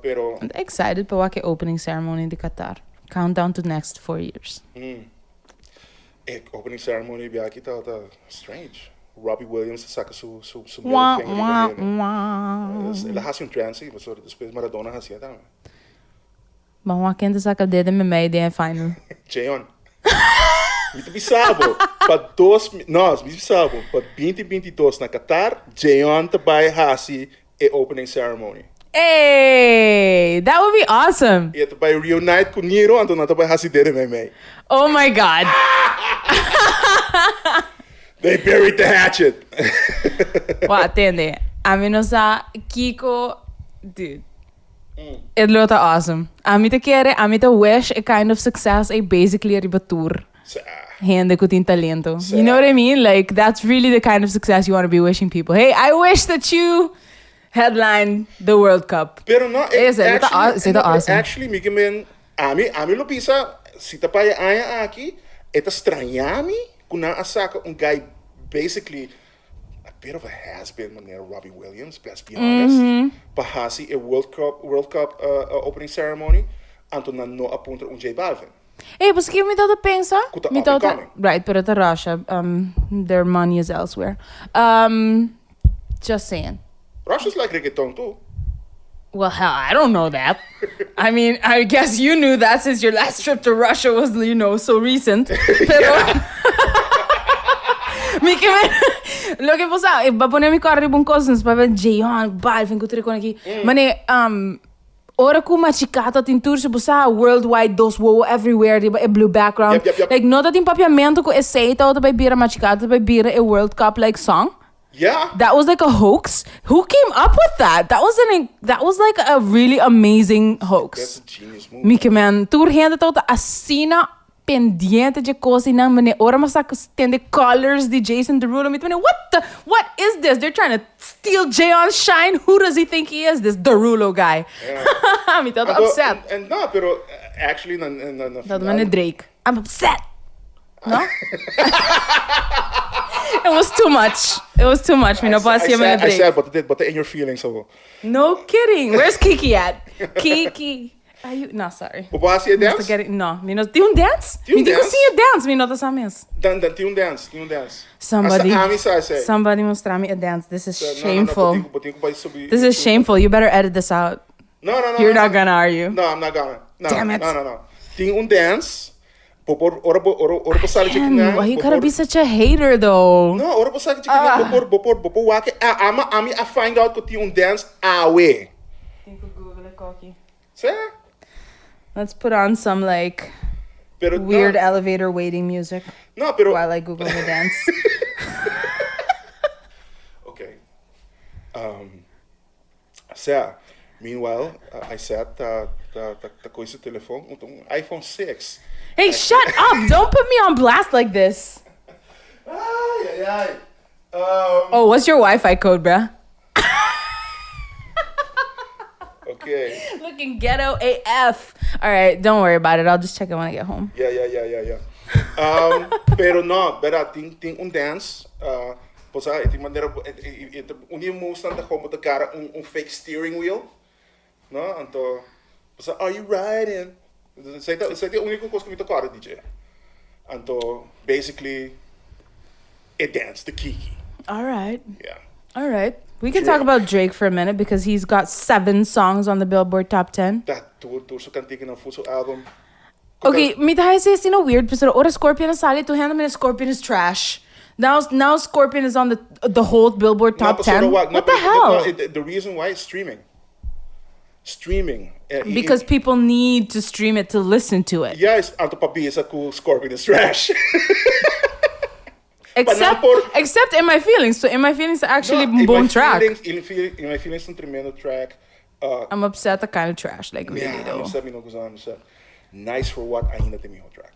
Pero. I'm excited pa wak e opening ceremony di Qatar. Countdown to next four years. Mm. E opening ceremony biaki ta ta strange. Robbie Williams ta saka su su su middle Wah, finger wah, riba hende. wah. El a hasi un trend si, pasobra despues Maradona hasié tambe. Ban wak ken ta saka dede memey den e final. Jeon. Mi ta bisa bo, pa dos, no, mi ta bisa bo, pa binti binti dos na Qatar, Jeon ta bai hasi e opening ceremony. Ey! That would be awesome! I e ta bai reunite ku Niro, anto nan ta bai hasi dede memey. Oh my God! They buried the hatchet! Wak, tende, ami no sa kiko, dude. It lo ta awesome. Ami ta kere, ami ta wish e kind of success ei basically riba tur hende ku tin talento. You know what I mean? Like that's really the kind of success you want to be wishing people. Hey, I wish that you headline the World Cup. Pero no, e, Ese, ta, actually, ta no, pero awesome. actually mi ke men, ami, ami lo bisa, si ta pa e aña aki, e ta straña mi ku nan a saka un guy basically A bit of a has been manera Robbie Williams, let's be honest, pa hasi e World Cup, World Cup opening ceremony, anto nan no a puntra un J Balvin. Ey, pues kico mi tabata pensa? Cu ta Mi up and tabata, coming. right, pero ta Russia, their money is elsewhere. Um, just saying. Russians like reggaeton too. Well, hell, I don't know that. I mean, I guess you knew that since your last trip to Russia was, you know, so recent. Pero mi ke men, loke bo sa, ba pone mi kòrda riba un kos, nos papia Jeon Balvin ku tur e kon aki. Mane, um, ora ku Machikata tin tur su bo sa worldwide dos wowo everywhere riba e blue background. Yep, yep, yep. Like, no ta tin papiamentu ku esei tabata bai bira Machikata ta bai bira e World Cup like song. Yeah. That was like a hoax. Who came up with that? That was an that was like a really amazing hoax. That's a genius move. Mi ke men, tur hende tabata asina pendiente dje kos i nan mane ora mi a sa tende colors di Jason Derulo mi ta mane what the what is this? They're trying to steal Jayon's shine. Who does he think he is? This Derulo guy. Mi tabata Anto, upset. en, en no, pero actually na na na Tabata final. mane Drake. I'm upset. No? It was too much. It was too much. Mi no por hacía I menos said, Drake. but but in your feelings so. No kidding. Where's Kiki at? Kiki. Are you No, sorry. Bo por haci e Mr. dance? Getting, no, mi no tin un dance? Tin un Mi tin ku dance? siña dance, mi no ta sa mes. Dan dan tin un dance, tin un dance. Somebody, Hasta ami sa esei. somebody mustra mi a dance. This is No, no, no, shameful. bo tin ku bo tin ku bai subi. This is shameful. You better edit this out. No, no, no. You're no, not no. gonna, are you? No, I'm not gonna. No, Damn it. No, no, no. Tin un dance. Bo por, ora bo, ora, ora bo sali Ken, dje why you bo gotta por, be such a hater though? No, ora bo sali dje kinan, bo por, bo por, bo por wak e, ah, ama, ami a find out ku tin un dance awe. Tin ku google e koki. Sè? Let's put on some like Pero weird no, elevator waiting music no, pero while I google the dance. Okay. Um, Sea, meanwhile, I said ta ta ta ta coge su telefon, un un iPhone 6. Hey, shut up! Don't put me on blast like this. Ay, ay, ay. Um, Oh, what's your Wi-Fi code, bruh? okay. Looking ghetto AF. All right, don't worry about it. I'll just check it when I get home. Yeah, yeah, yeah, yeah, yeah. Um, pero no, bera, tin, tin un dance. Uh, Bo sa, e tin manera bo, e, e, e ta, un di e movesnan ta gewoon bo ta gara un, un fake steering wheel, no? Anto, bo sa, are you riding? Esei ta, esei ta e úniko kos ku mi ta kòrda di dje. Anto, basically, e dance the Kiki. Alright. Yeah. Alright. We can talk Drake. about Drake for a minute because he's got seven songs on the Billboard Top 10. Ta tur, tur su kantikanan fu su album. Ok, mi ta haci asina weird pasobra ora Scorpion a sali tur hende mira Scorpion is trash. Now now Scorpion is on the the whole Billboard No, top pasobra 10. wak, no, What the pero, hell? no, it- the reason why is streaming. Streaming. Eh, i- Because people need to stream it to listen to it. Juist, anto pa bisa ku Scorpion is trash. Except por- except In My Feelings. So In My Feelings is actually No, un In bon My track. Feelings, In, Feel- In My Feelings is un tremendo track. Uh, I'm upset ta kind of trash, like really yeah, I'm though. upset, mi no gusta, I'm upset. Nice for What ainda ta e miho track.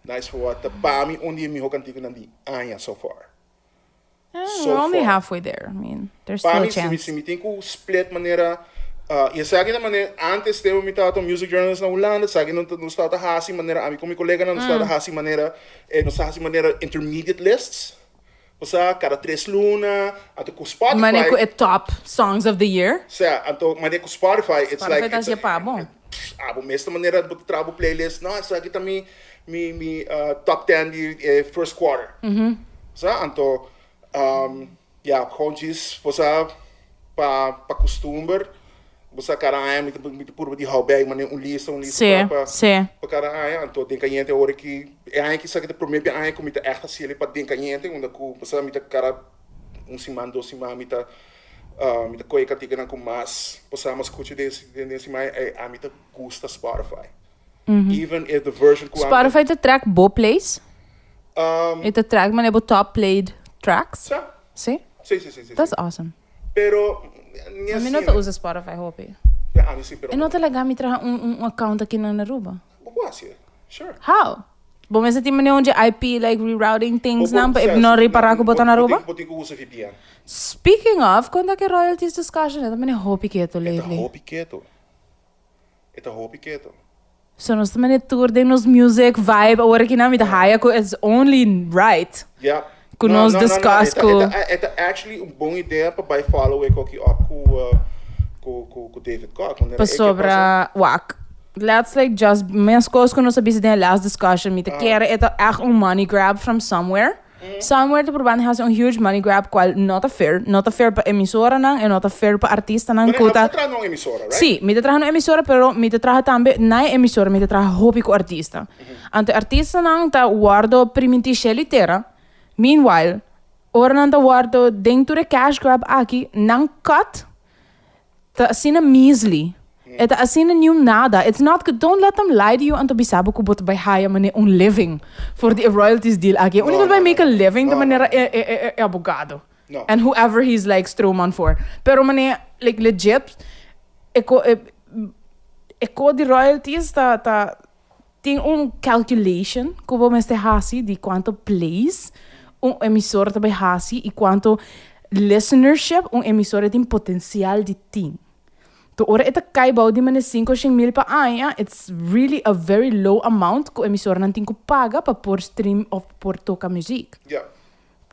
Nice for What ta pa mi un di e miho kantikunan di aña so far. Eh, So we're only far. halfway there. I mean, there's Pa still a mi, si mi, chance. si mi tin ku split manera, uh, y esaki ta manera, antes tempo mi tabata un music journalist na Hulanda, esaki no, nos tabata hasi manera, ami ku mi koleganan nos tabata hasi manera, eh, nos ta hasi manera intermediate lists, osea, kada tres luna, anto ku Spotify. Manera ku e top songs of the year. Osea, anto manera ku Spotify, it's Spotify like, ta it's hasi pa bo. Abo mes ta manera bo ta traha bo playlist, no, esaki ta mi, mi, mi, uh, top ten di e first quarter. Sa, anto, um, ya, gewoon djis, bo sa, pa, pa kustumber, bo sa kada aña mi ta, mi ta purba di hou bij manera un lista, un lista Sí, pa, pa, sí. pa kada aña. Anto den kayente ora ki, e aña ki sa ki ta prome bia aña ku mi ta ègt hasiel pa den kayente, unda ku, bo sa, mi ta kada un siman, dos siman mi ta, mi ta kohe kantikanan ku mas, bo sa, mas skucha den, den, den siman, e ami ta gusta Spotify. Even if the version ku ami ta. Spotify ta track bo plays? Um, E ta track manera bo top played tracks? Sa. Si? Si, si, si, si. That's awesome. Pero, ni Mi no asina. ta usa Spotify hopi. Ja, ami si, pero. E no ta laga mi traha un un account aki na Aruba. Bo por hasi, sure. How? Bo mester tin manera un dje IP like rerouting things Bo por, nan pa sa, e no si, ripara ku bo ta na bo Aruba? tin, bo tin ku usa VPN. Speaking of, kon ta ke royalties discussion? E ta mene hopi keto E ta lately. hopi keto. E ta hopi keto. So nos ta mene tur den nos music vibe awor aki nan mi ta haya ku it's only right Ja. ku No, nos no, no, no. discuss E ta, ku. e ta, e ta actually un bon idea pa bai follow e koki op ku, ku, ku, ku David Koch. Manera e ke pasa. Pasobra, wak, let's like just meskos ku nos a bisa den e last discussion mi ta kere e ta echt un money grab from somewhere. Somewhere ta probando hasi un huge money grab cual no ta fair. No ta fair pa emisoranan e no ta fair pa artistanan Pero cu abo ta. ta traha na un emisora, right? Sí, mi ta traha na un emisora pero mi ta traha tambe na e emisora mi ta traha hopi cu artista. Anto e artistanan ta wordo priminti shel y tera. Meanwhile, ora nan ta wordo den tur e cash grab aki, nan cut Ta asina measly. E ta asina niun nada. It's not good. Don't let them lie to you anto bisa bo ku bo ta bai haya manera un living for di e royalties deal aki. E único ku ta bai make a living ta manera e e e e abogado. And whoever he's like stroomman for. Pero manera like legit e ko e e ko di royalties ta ta tin un calculation ku bo mester hasi di kuanto plays un emisora ta bai hasi i kuanto listenership un emisora tin potensial di tin. To ora e ta kai bou di manera sinku shen mil pa aña, it's really a very low amount ku emisoranan tin ku paga pa por stream of por toka muziek.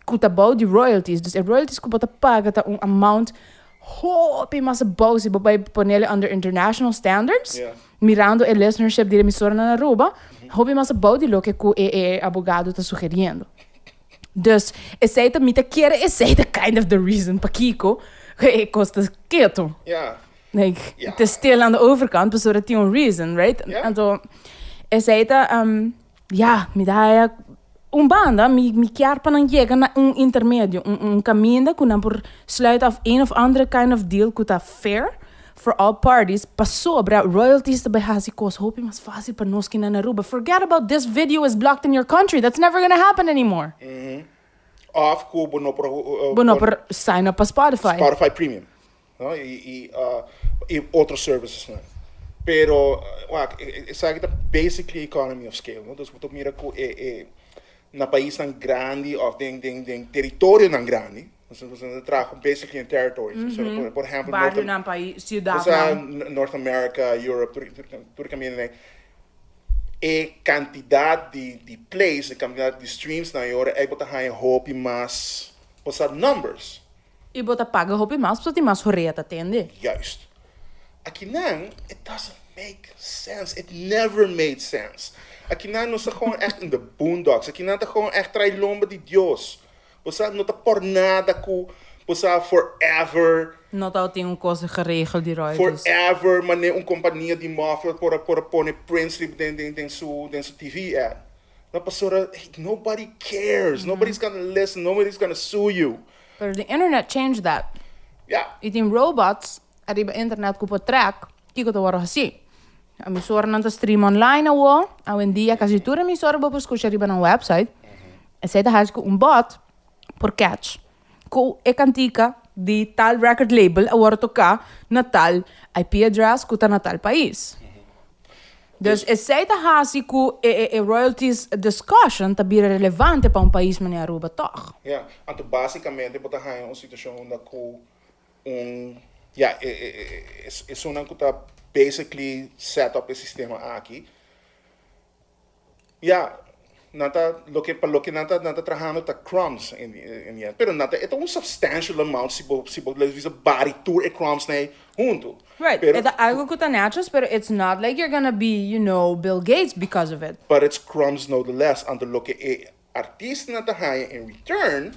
Ku ta bou di royalties. Dus e royalties ku bo ta paga ta un amount hopi mas abou si bo bai ponele under international standards, mirando e listenership di emisoranan na Aruba, hopi mas abou di loke ku e e abogado ta sugeriendo. Dus esei ta mi ta kere esei ta kind of the reason pakiko e kos ta keto. Like, te stil aan de overkant, pasobra tin un reason, right? Anto, Esey ta, ya, mi ta haya un banda, mi mi kier pa nan yega na un intermedio, un un caminda cu nan por sluit af een of andere kind of deal cu ta fair for all parties, pasobra royalties ta bay haci cos hopi mas facil pa nos kinan na Aruba. Forget about this video is blocked in your country, that's never gonna happen anymore. Of cu bo no por Bo no por sign up pa Spotify. Spotify Premium. No? Y, y, y otro services nan. Pero, wak, esaki ta basically economy of scale, no? Dus bo ta mira cu e, e na paisnan grandi of den, den, den territorionan grandi, nos nos ta traha basically in territories. Mm -hmm. Por ehempel, Barrionan, pais, ciudadnan. North America, Europe, tur, tur, tur caminda nan. E cantidad di, di plays, e cantidad di streams nan, e ora ey bo ta haya hopi mas, bo sa numbers. I bo ta paga hopi mas pasobra tin mas horea ta tende. Juist. Akinan it doesn't make sense. It never made sense. Akinan nos ta gewoon echt in the boondocks. Akinan ta gewoon echt trae lomba di Dios. Bo sa no ta por nada cu bo sa forever. No ta tin un cos geregeld di royalties. Forever mane un compania di muffler por a por a pone Prince riba den den den su den su TV ad. No pasobra nobody cares. Nobody's gonna listen. Nobody's gonna sue you. Pero the internet changed that. Ja. Y tin robots ariba internet cu por track kico ta worde haci. Emisoranan ta stream online awo. Awendia casi tur emisora bo por scucha riba nan website. Esey ta haci cu un bot por catch cu e cantica di tal record label a worde toca na tal IP address cu ta na tal pais. Dus esei ta hasi ku e e royalties discussion ta bira relevante pa un pais manera Aruba tòg. Ja, anto básikamente bo ta haña un situashon unda ku un, ja, e e e esunnan ku ta basically set up e sistema aki, Ja, nan ta loke pa loke nan ta nan ta trahando ta crumbs in the in the end. Pero nan ta e ta un substantial amount si bo si bo les bisa bari tur e crumbs nan ei huntu. Right, Pero e ta algo ku ta netjes, pero it's not like you're gonna be, you know, Bill Gates because of it. But it's crumbs no the less. Anto loke e artistanan ta haña in return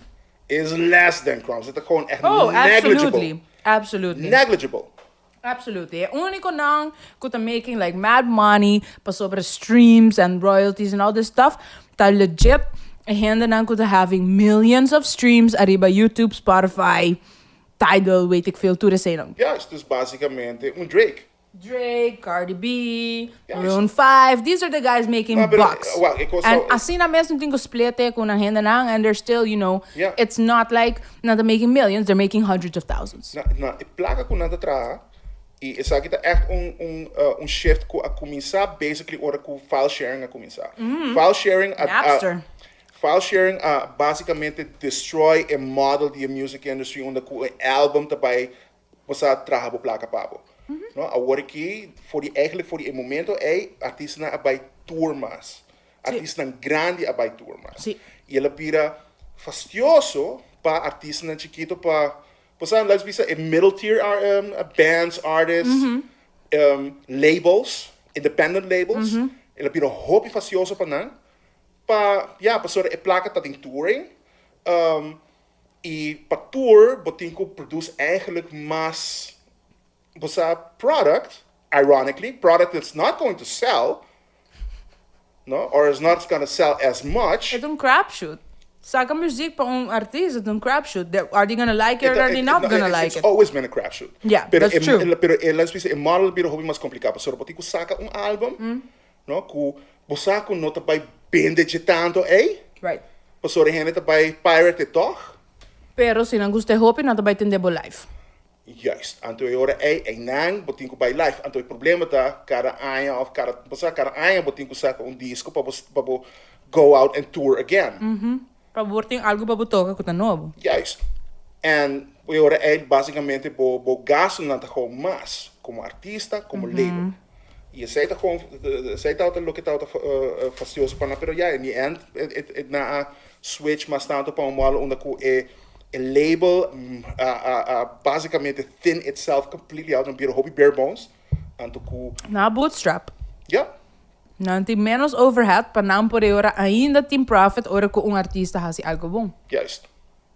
is less than crumbs. E ta gewoon echt Oh, negligible. absolutely, absolutely. Negligible. Absolutely. E uniconan cu ta making like mad money pasobra streams and royalties and all this stuff ta legit e hendenan cu ta having millions of streams ariba YouTube, Spotify, Tidal, weet ik veel, tur eseinan. Juist, dus basicamente un Drake. Drake, Cardi B, Juist. Maroon 5, these are the guys making Maar pero, bucks. wak, e cos And zo. asina mes no tin cu split e cu nan hendenan and they're still, you know, Ja. it's not like Nan ta making millions, they're making hundreds of thousands. Na na e plaka ku nan ta traha i esaki ta ègt un un un shift ku a kuminsá basically ora ku file sharing a kuminsá. File sharing a a Napster. file sharing a basikamente destroy e model di e music industry unda ku e album ta bai bo sa traha bo plaka pa bo. No, awor aki for di eigenlijk for di e momento ei artistanan a bai tour mas. Artistanan grandi a bai tour mas. I el a bira fastioso pa artistanan chikito pa, bo sa, laat bisa e middle tier bands, artists, labels, independent labels, el a bira hopi fastioso pa nan pa, ya, pasobra e plaka ta den touring i pa tour bo tin ku produce eigenlijk mas, bo sa, product, ironically, product that's not going to sell, no, or is not gonna sell as much. E ta un crapshoot. Saca muziek pa un artista ta un crapshoot. Are they gonna like it or are they not gonna like It's it? always been a crapshoot. Yeah, Pero that's true. Pero e, laat bisa, e model bira hopi mas complica pasobra bo tin cu saca un album, no, cu bo sa cu no ta bay bende dje tanto ey. Pasobra e hende ta bay pirate e toch. Pero si nan gusta e hopi nan ta bay tende bo live. Juist. Anto e ora ei, einan bo tin ku bai live. Anto e problema ta kada aña òf kada, bo sa kada aña bo tin ku saka un disko pa bo pa bo go out and tour again. Pa bo por tin algu pa bo toka ku ta nobo. Juist. En e ora ei basikamente bo bo gastunan ta gou mas komo artista, komo label. I esei ta gou, esei tabata loke tabata fastioso pa nan, pero ya in the end e nan a switch mas tantu pa un model unda ku e E label a basicamente thin itself completely out, nan bira hopi bare bones, anto ku. Nan a bootstrap. Ya. Nan tin menos overhead pa nan por e ora ainda tin profit ora ku un artista hasi algo bon. Juist.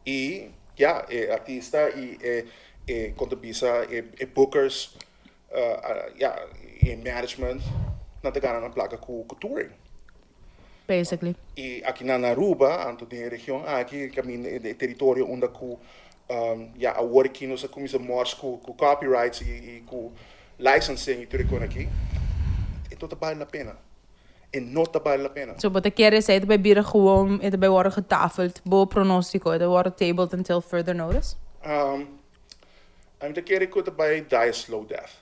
I ya, e artista i e e kon ta bisa e bookers, ya, e management. Nan ta gana nan plaka ku ku touring. Basically. I aki nan na Aruba, anto den e region aki, kaminda e teritorio unda ku ya awor aki nos a kuminsá mors ku ku copyrights i i ku licensing i tur e kon aki, e no ta bale la pena. E no ta bale la pena. So bo ta kere esei ta bai bira gewoon, e ta bai wòrdu getafeld, bo pronóstiko, e ta wòrdu tabled until further notice? Ami ta kere ku e ta bai die a slow death.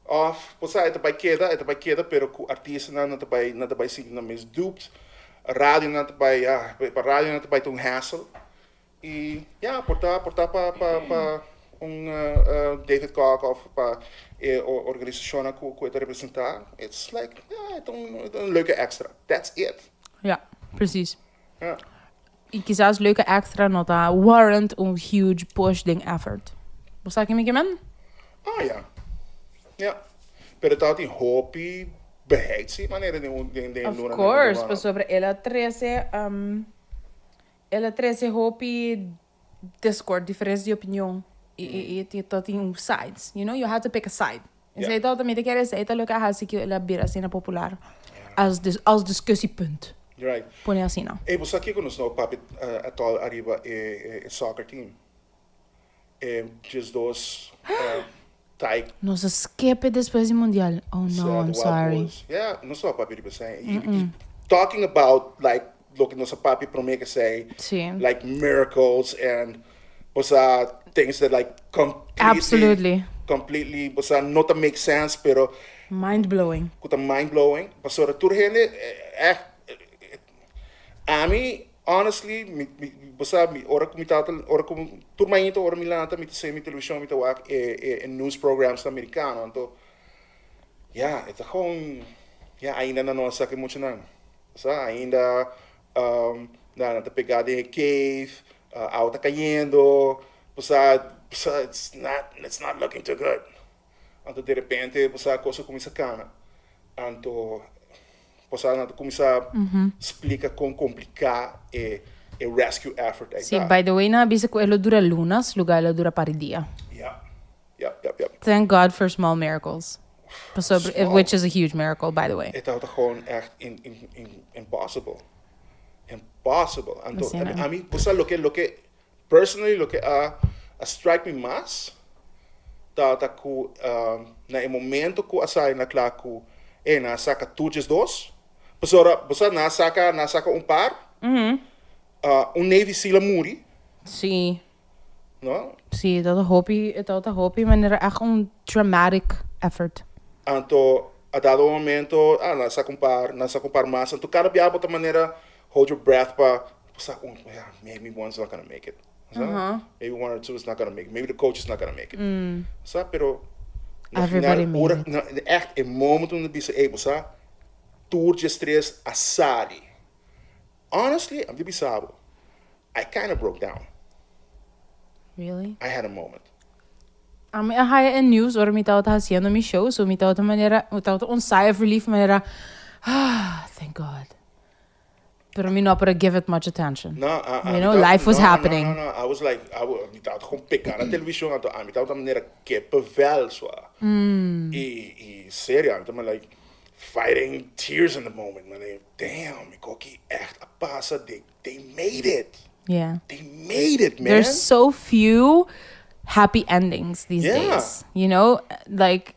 Of, bo sa, e ta bai keda, e ta bai keda, pero ku artistanan nan ta bai, nan ta bai sinti nan mes duped, radionan ta bai, ya, pa radionan ta bai ta un hassle. I, ya, por ta, por ta pa, pa, pa un David Kock of pa e organisashonnan ku, ku e ta representá, it's like, ya, e ta un, e ta un leuke extra. That's it. Ja, precies. Ja. I kisas leuke extra no ta warrant un huge push den effort. Bo sa ke mi ke men? Ah ya. Ya. Pero tabatin hopi beheid si manera den un den den Of luna course, pasobra el a trece el a trece hopi discord, diferencia di opinion i i i tabatin un sides, you know, you had to pick a side. Esei tabata mi ta kere esei ta loke a hasi ku el a bira asina popular als als discussiepunt. Right. Pone asina. Ey, bo sa kiko nos no papia at all ariba e e soccer team? E 12 Thai. Nos a skip e despues di mundial. Oh no, I'm sorry. Yeah, nos no a papia riba esei. Y talking about like loke nos a papia prome ku esei. Sí. Like miracles and bo sa things that like completely. Absolutely. Completely bo sa no ta make sense pero. Mind blowing. Ku ta mind blowing pasobra tur hende echt ami honestly mi mi bo sa mi ora ku mi tata ora ku tur mainta ora mi lanta mi ta sende mi televishon mi ta wak e e news programs americano anto ya e ta gewoon ya ainda nan no a saka e muchanan bo sa ainda Nan ta pegá den e cave, awa ta kayendo, bo sa, bo sa, it's not, it's not looking too good. Anto derepente bo sa kos a kuminsá kana. Anto bo sa nan ta kuminsá splika kon kompliká e e rescue effort ei Sí, ta. by the way nan a bisa ku e lo dura lunas, lugá e lo dura par di dia. Ya, ya, ya, ya. Thank God for small miracles. Pasobra, Small. which is a huge miracle, by the way. E tabata gewoon echt in, in, in, impossible. Impossible. Anto, Asina. ami, ami, bo sa loke, loke, personally loke a, a strike mi mas, tabata ku um, na e momento ku a sali na kla ku, eh, nan a saka tur 12, pasobra, bo sa, nan a saka, nan a saka un par, uh, un Navy SEAL a muri, Sí. No? Sí, e tabata hopi, e tabata hopi manera echt un dramatic effort. Anto a dado momento, ah, nan sa un par, nan sa un par mas. Anto cada biaha bo ta manera hold your breath pa bo sa, oh, yeah, maybe one's not gonna make it. Sa? Maybe one or two is not gonna make it. Maybe the coach is not gonna make it. Sa? Pero na final, Everybody made ora, it. na, echt e momento unda bisa, ey, bo sa, tur 13 a sali. Honestly, ami ta bisa bo, I kinda broke down. Really? I had a moment. Ami a haya e news ora mi tabata haciendo mi show, so mi tabata manera, mi tabata un sigh of relief manera, ah, thank God. Pero mi no por a give it much attention. No, a, a, You know, life was no, happening. No, no, no, I was like, I wa, mi tabata gewoon pega na television, anto ami tabata manera kippenvel, swa. I, i serio, ami tabata like, fighting tears in the moment, manera, damn, mi koki echt a pasa, they, they made it. Yeah. They made it, man. There's so few happy endings these days. You know, like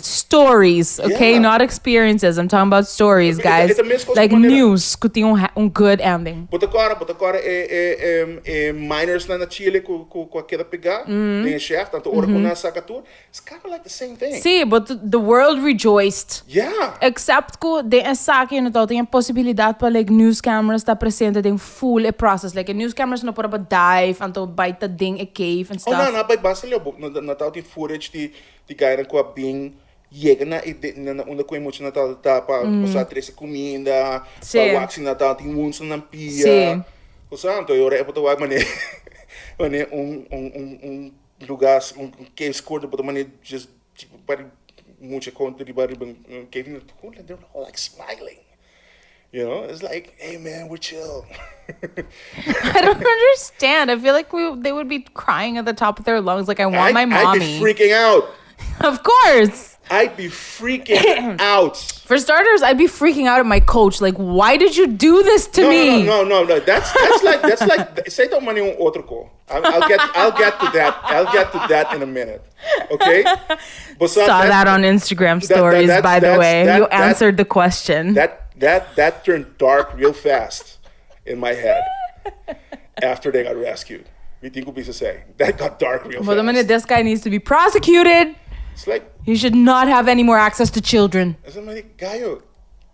stories, okay? Not experiences. I'm talking about stories, guys. E ta mes kos Like ku manera- news ku tin un, ha- un good ending. Bo ta kòrda, bo ta kòrda e, e, e, e miners nan na Chile ku, ku, ku a keda pegá den e shaft, anto ora ku nan a saka tur, It's kinda like the same thing. Sí, but the world rejoiced. Yeah. Except ku den esaki no tabata tin e posibilidad pa like news cameras ta presente den full e process. Like e news cameras no por a dive anto bai ta den e cave and Oh, stuff. no, no bai basta leu. Bo, no, no tabata tin footage di, di guynan ku a bin yega na e, de, na, na unda ku e muchanan tabata ta pa, osea, trese kuminda, pa wak si nan tabatin wounds na nan pia. Osea, anto e ora e por ta wak manera, manera un, un, un, un Lugar un cave score bo ta mane just tipo pari mucha konta riba riba un cave and gewoon like they're all like smiling you know it's like hey man we're chill. I don't understand. I feel like we they would be crying at the top of their lungs like I want my I'd be mommy. freaking out. Of course. I'd be freaking out. For starters, I'd be freaking out at my coach. Like, why did you do this to no, me? No, no, no, no. That's like esey ta un un otro cos. I'll get to that. I'll get to that in a minute. Okay? But so Saw that on Instagram stories, by the way. You answered the question. That turned dark real fast in my head after they got rescued. Mi tin cu bisa esey. That got dark real But fast. the minute this guy needs to be prosecuted, It's like he should not have any more access to children. Esa manera, gayo,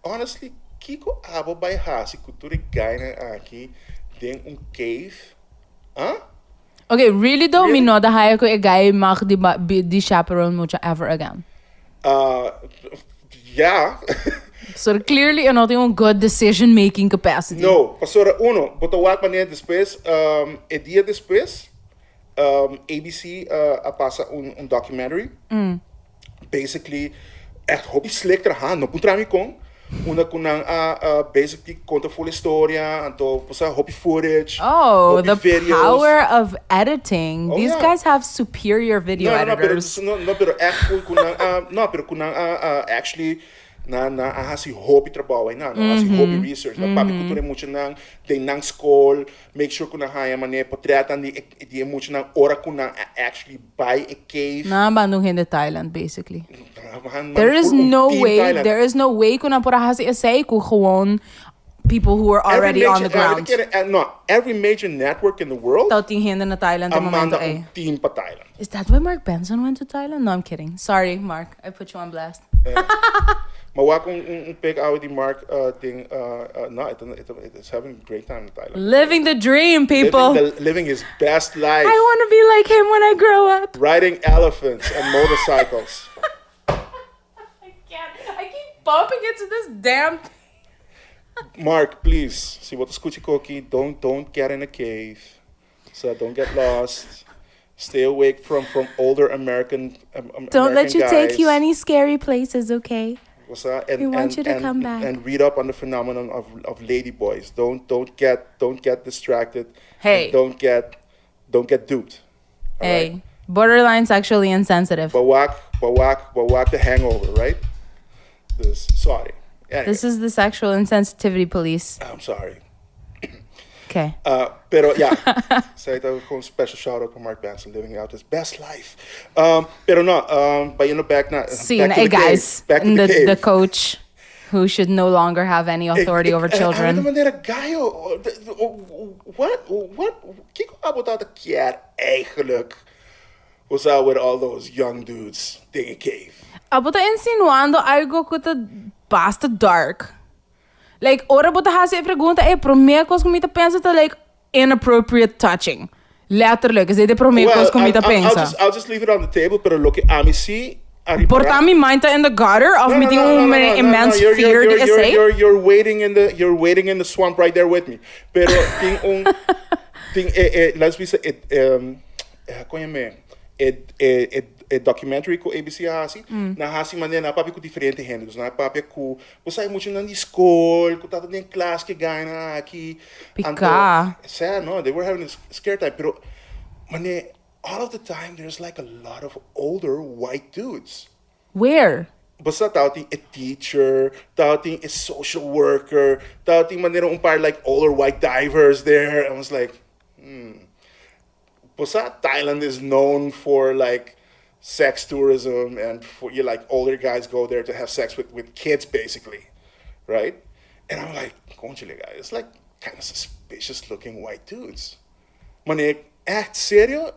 honestly, kiko abo bay hasi cu tur e guynan aki den un cave? Huh? Okay, really though, Really? mi no ta haya cu e guy mag di, di chaperone mucha ever again. Yeah. So clearly, e no tin un good decision making capacity. No, pastora, uno, bo ta wak manera despues, e dia despues, ABC a pasa un documentary. Basically, echt hopi slick traha, no puntra mi con. Unda cu nan a basically conta full historia, anto, o sea, hopi footage, Oh, hopi the videos. power of editing. Oh, These guys have superior video No, pero, editors. no, pero echt cu nan a, no, pero cu nan a actually nan a hasi hopi trabou, nan a hasi hopi research, nan papia cu tur muchanan den nan school, make sure cu nan haya manera portretan di muchanan ora cu nan a actually bay e cave. Nan a manda un hende Thailand, basically. Man, There is full un no team way, Thailand. there is no way cu nan por a hasi esey cu gewoon people who are already on the ground. No, every major network in the world Tabatin hende na Thailand a e momento manda ey. Un team pa Thailand. Is that why Mark Benson went to Thailand? No, I'm kidding. Sorry, Mark. I put you on blast. Maar wak un pic out di Mark ding no, it's having a great time in Thailand. Living the dream, people. Living his best life. I want to be like him when I grow up. Riding elephants and motorcycles. I can't. I keep bumping into this damn. Mark, please, si bo ta scucha aki, don't get in a cave. So don't get lost. Stay away from older American Don't let you take you guys. Any scary places, okay? What's that? We want you to come back. And read up on the phenomenon of lady boys. Don't get distracted. Hey. And don't get duped. All Hey, right? Borderline sexually insensitive. Bawak, bawak, bawak the hangover, right? This sorry. Anyway, This is the sexual insensitivity police. I'm sorry. Okay. Pero ja, esey ta gewoon special shout out for Mark Benson living out his best life. Pero no, bayendo back na See, back to hey the cave. guys, Back to the, the cave. the coach who should no longer have any authority over children. De manera gayo, what, kiko abo ta kier eigenlijk was out with all those young dudes den a cave? Abo ta insinuando algo cu ta basta dark. Like, ora bo ta hasi e pregunta, e prome cos cu mi ta pensa ta like inappropriate touching. Letterlijk, esey ta e prome cos cu mi ta pensa. I'll just leave it on the table, pero loke ami si Por ta mi mind ta in the gutter of mi tin un immense fear di esey? You're waiting in the swamp right there with me. Pero tin un tin laten we say it con e e e e documentary cu ABC hasi, nan a hasi manera nan a papia cu diferente hende. Dus nan a papia cu bo sa muchanan di school, cu ta den klas cu guynan aki. Pica. Sad, no, they were having a scare time. Pero manera all of the time there's like a lot of older white dudes. Where? Basta tabatin a teacher, tabatin a social worker, tabatin manera un paar like older white divers there. I was like, Basta Thailand is known for like sex tourism and for you like older guys go there to have sex with kids basically, right? And I'm like, conchale, guys, it's like kind of suspicious looking white dudes. Manera, echt serio?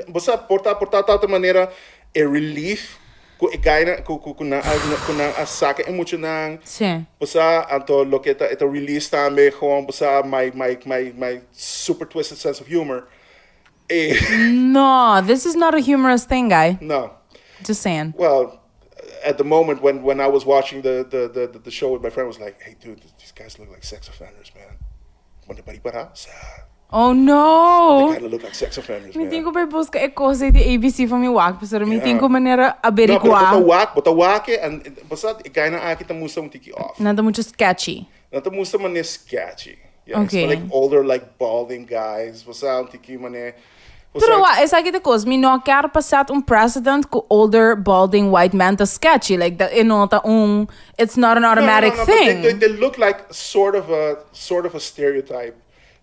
Basta por ta ta manera e relief cu e guynan cu nan a saca e muchanan. Basta anto loke ta release tambe gewoon basta my super twisted sense of humor. No, this is not a humorous thing, guy. No. Just saying. Well, at the moment when I was watching the show with my friend, I was like, "Hey dude, these guys look like sex offenders, man." When the para, Oh no. They kind of look like sex offenders, Mi man. tin cu bay busca e cos di ABC pa mi wak, pero mi tin cu manera No, pero averigua. bo ta wak en basta e guynan aki ta mustra un tiki off. Nan ta mucho sketchy. Nan ta mustra manera sketchy. Yeah, it's like older, like balding guys. Basta un tiki manera. Pero wak, esaki ta kos, mi no kier pa set un precedent ku older balding white men ta sketchy, like dat e no ta un, it's not an automatic no, no, no, thing. But they, they look like sort of a sort of a stereotype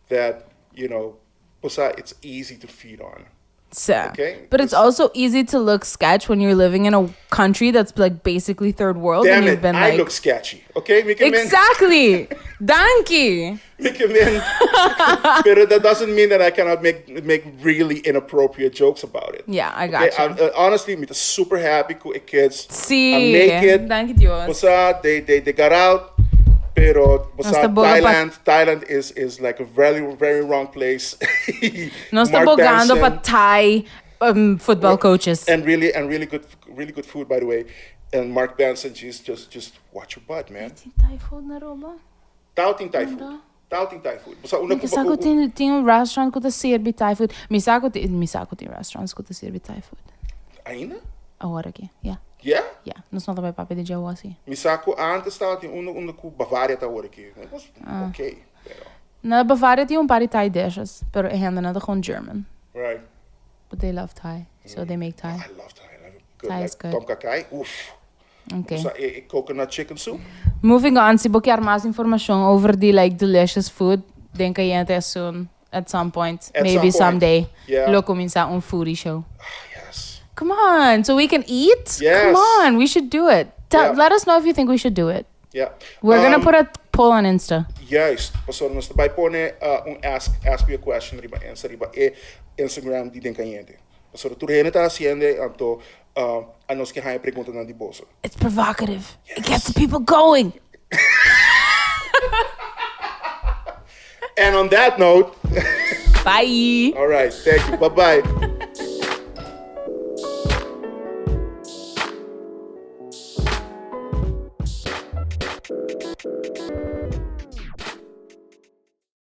that, you know, bosa it's easy to feed on. Sí. Okay, But it's also easy to look sketch when you're living in a country that's like basically third world Damn and you've it, been I like look sketchy. Okay, mi ke men. Exactly. Danki. Mi ke men. Pero that doesn't mean that I cannot make make really inappropriate jokes about it. Yeah, I got okay? you. I'm, uh, honestly, mi ta super happy ku e kids. Sí. I make it. Danki Dios. Bosa, they they they got out. Pero Nos bosa ta boga pa- Thailand, Thailand is is like a very very wrong place. Nos ta Mark bogando pa Benson. Thai um, football coaches. And really and really good really good food by the way. And Mark Benson just just just watch your butt, man. Tin Thai food na Aruba? Tao tin Thai food. Tao tin Thai food. Bosa una Mi sa ku tin tin un restaurant ku ta sirbi Thai food. Mi sa ku tin mi sa ku tin restaurants ku ta sirbi Thai food. Ainda? Awor aki, yeah. Yeah? Yeah, nos no ta bai papia di dje awor si. Mi sa ku antes tabatin uno unda ku Bavaria ta awor aki. It was Ah. okay, pero. Na Bavaria tin un par di Thai dishes, pero e hendenan ta gewoon German. Right. But they love Thai, so they make Thai. I love Thai. I love good Thai is like good. Tom Kha Kai. Oef. Okay. Sa e, e coconut chicken soup. Moving on, si bo kier mas informacion over di like delicious food, den Cayente soon, at some point, At maybe some point. someday, Yeah. lo cuminsa un foodie show. Ah, yes. Come on, so we can eat? Yes. Come on, we should do it. Tell, Yeah. Let us know if you think we should do it. Yeah. We're gonna Um, put a poll on Insta. Juist. Pasobra nos ta bai pone uh, un ask, ask me a question riba Insta, riba e Instagram di Den Cayente. Pasobra tur hende ta haciende, anto uh, a nos ke haña preguntanan di boso. It's provocative. It gets the people going. And on that note, Bye. all right, thank you. Bye bye.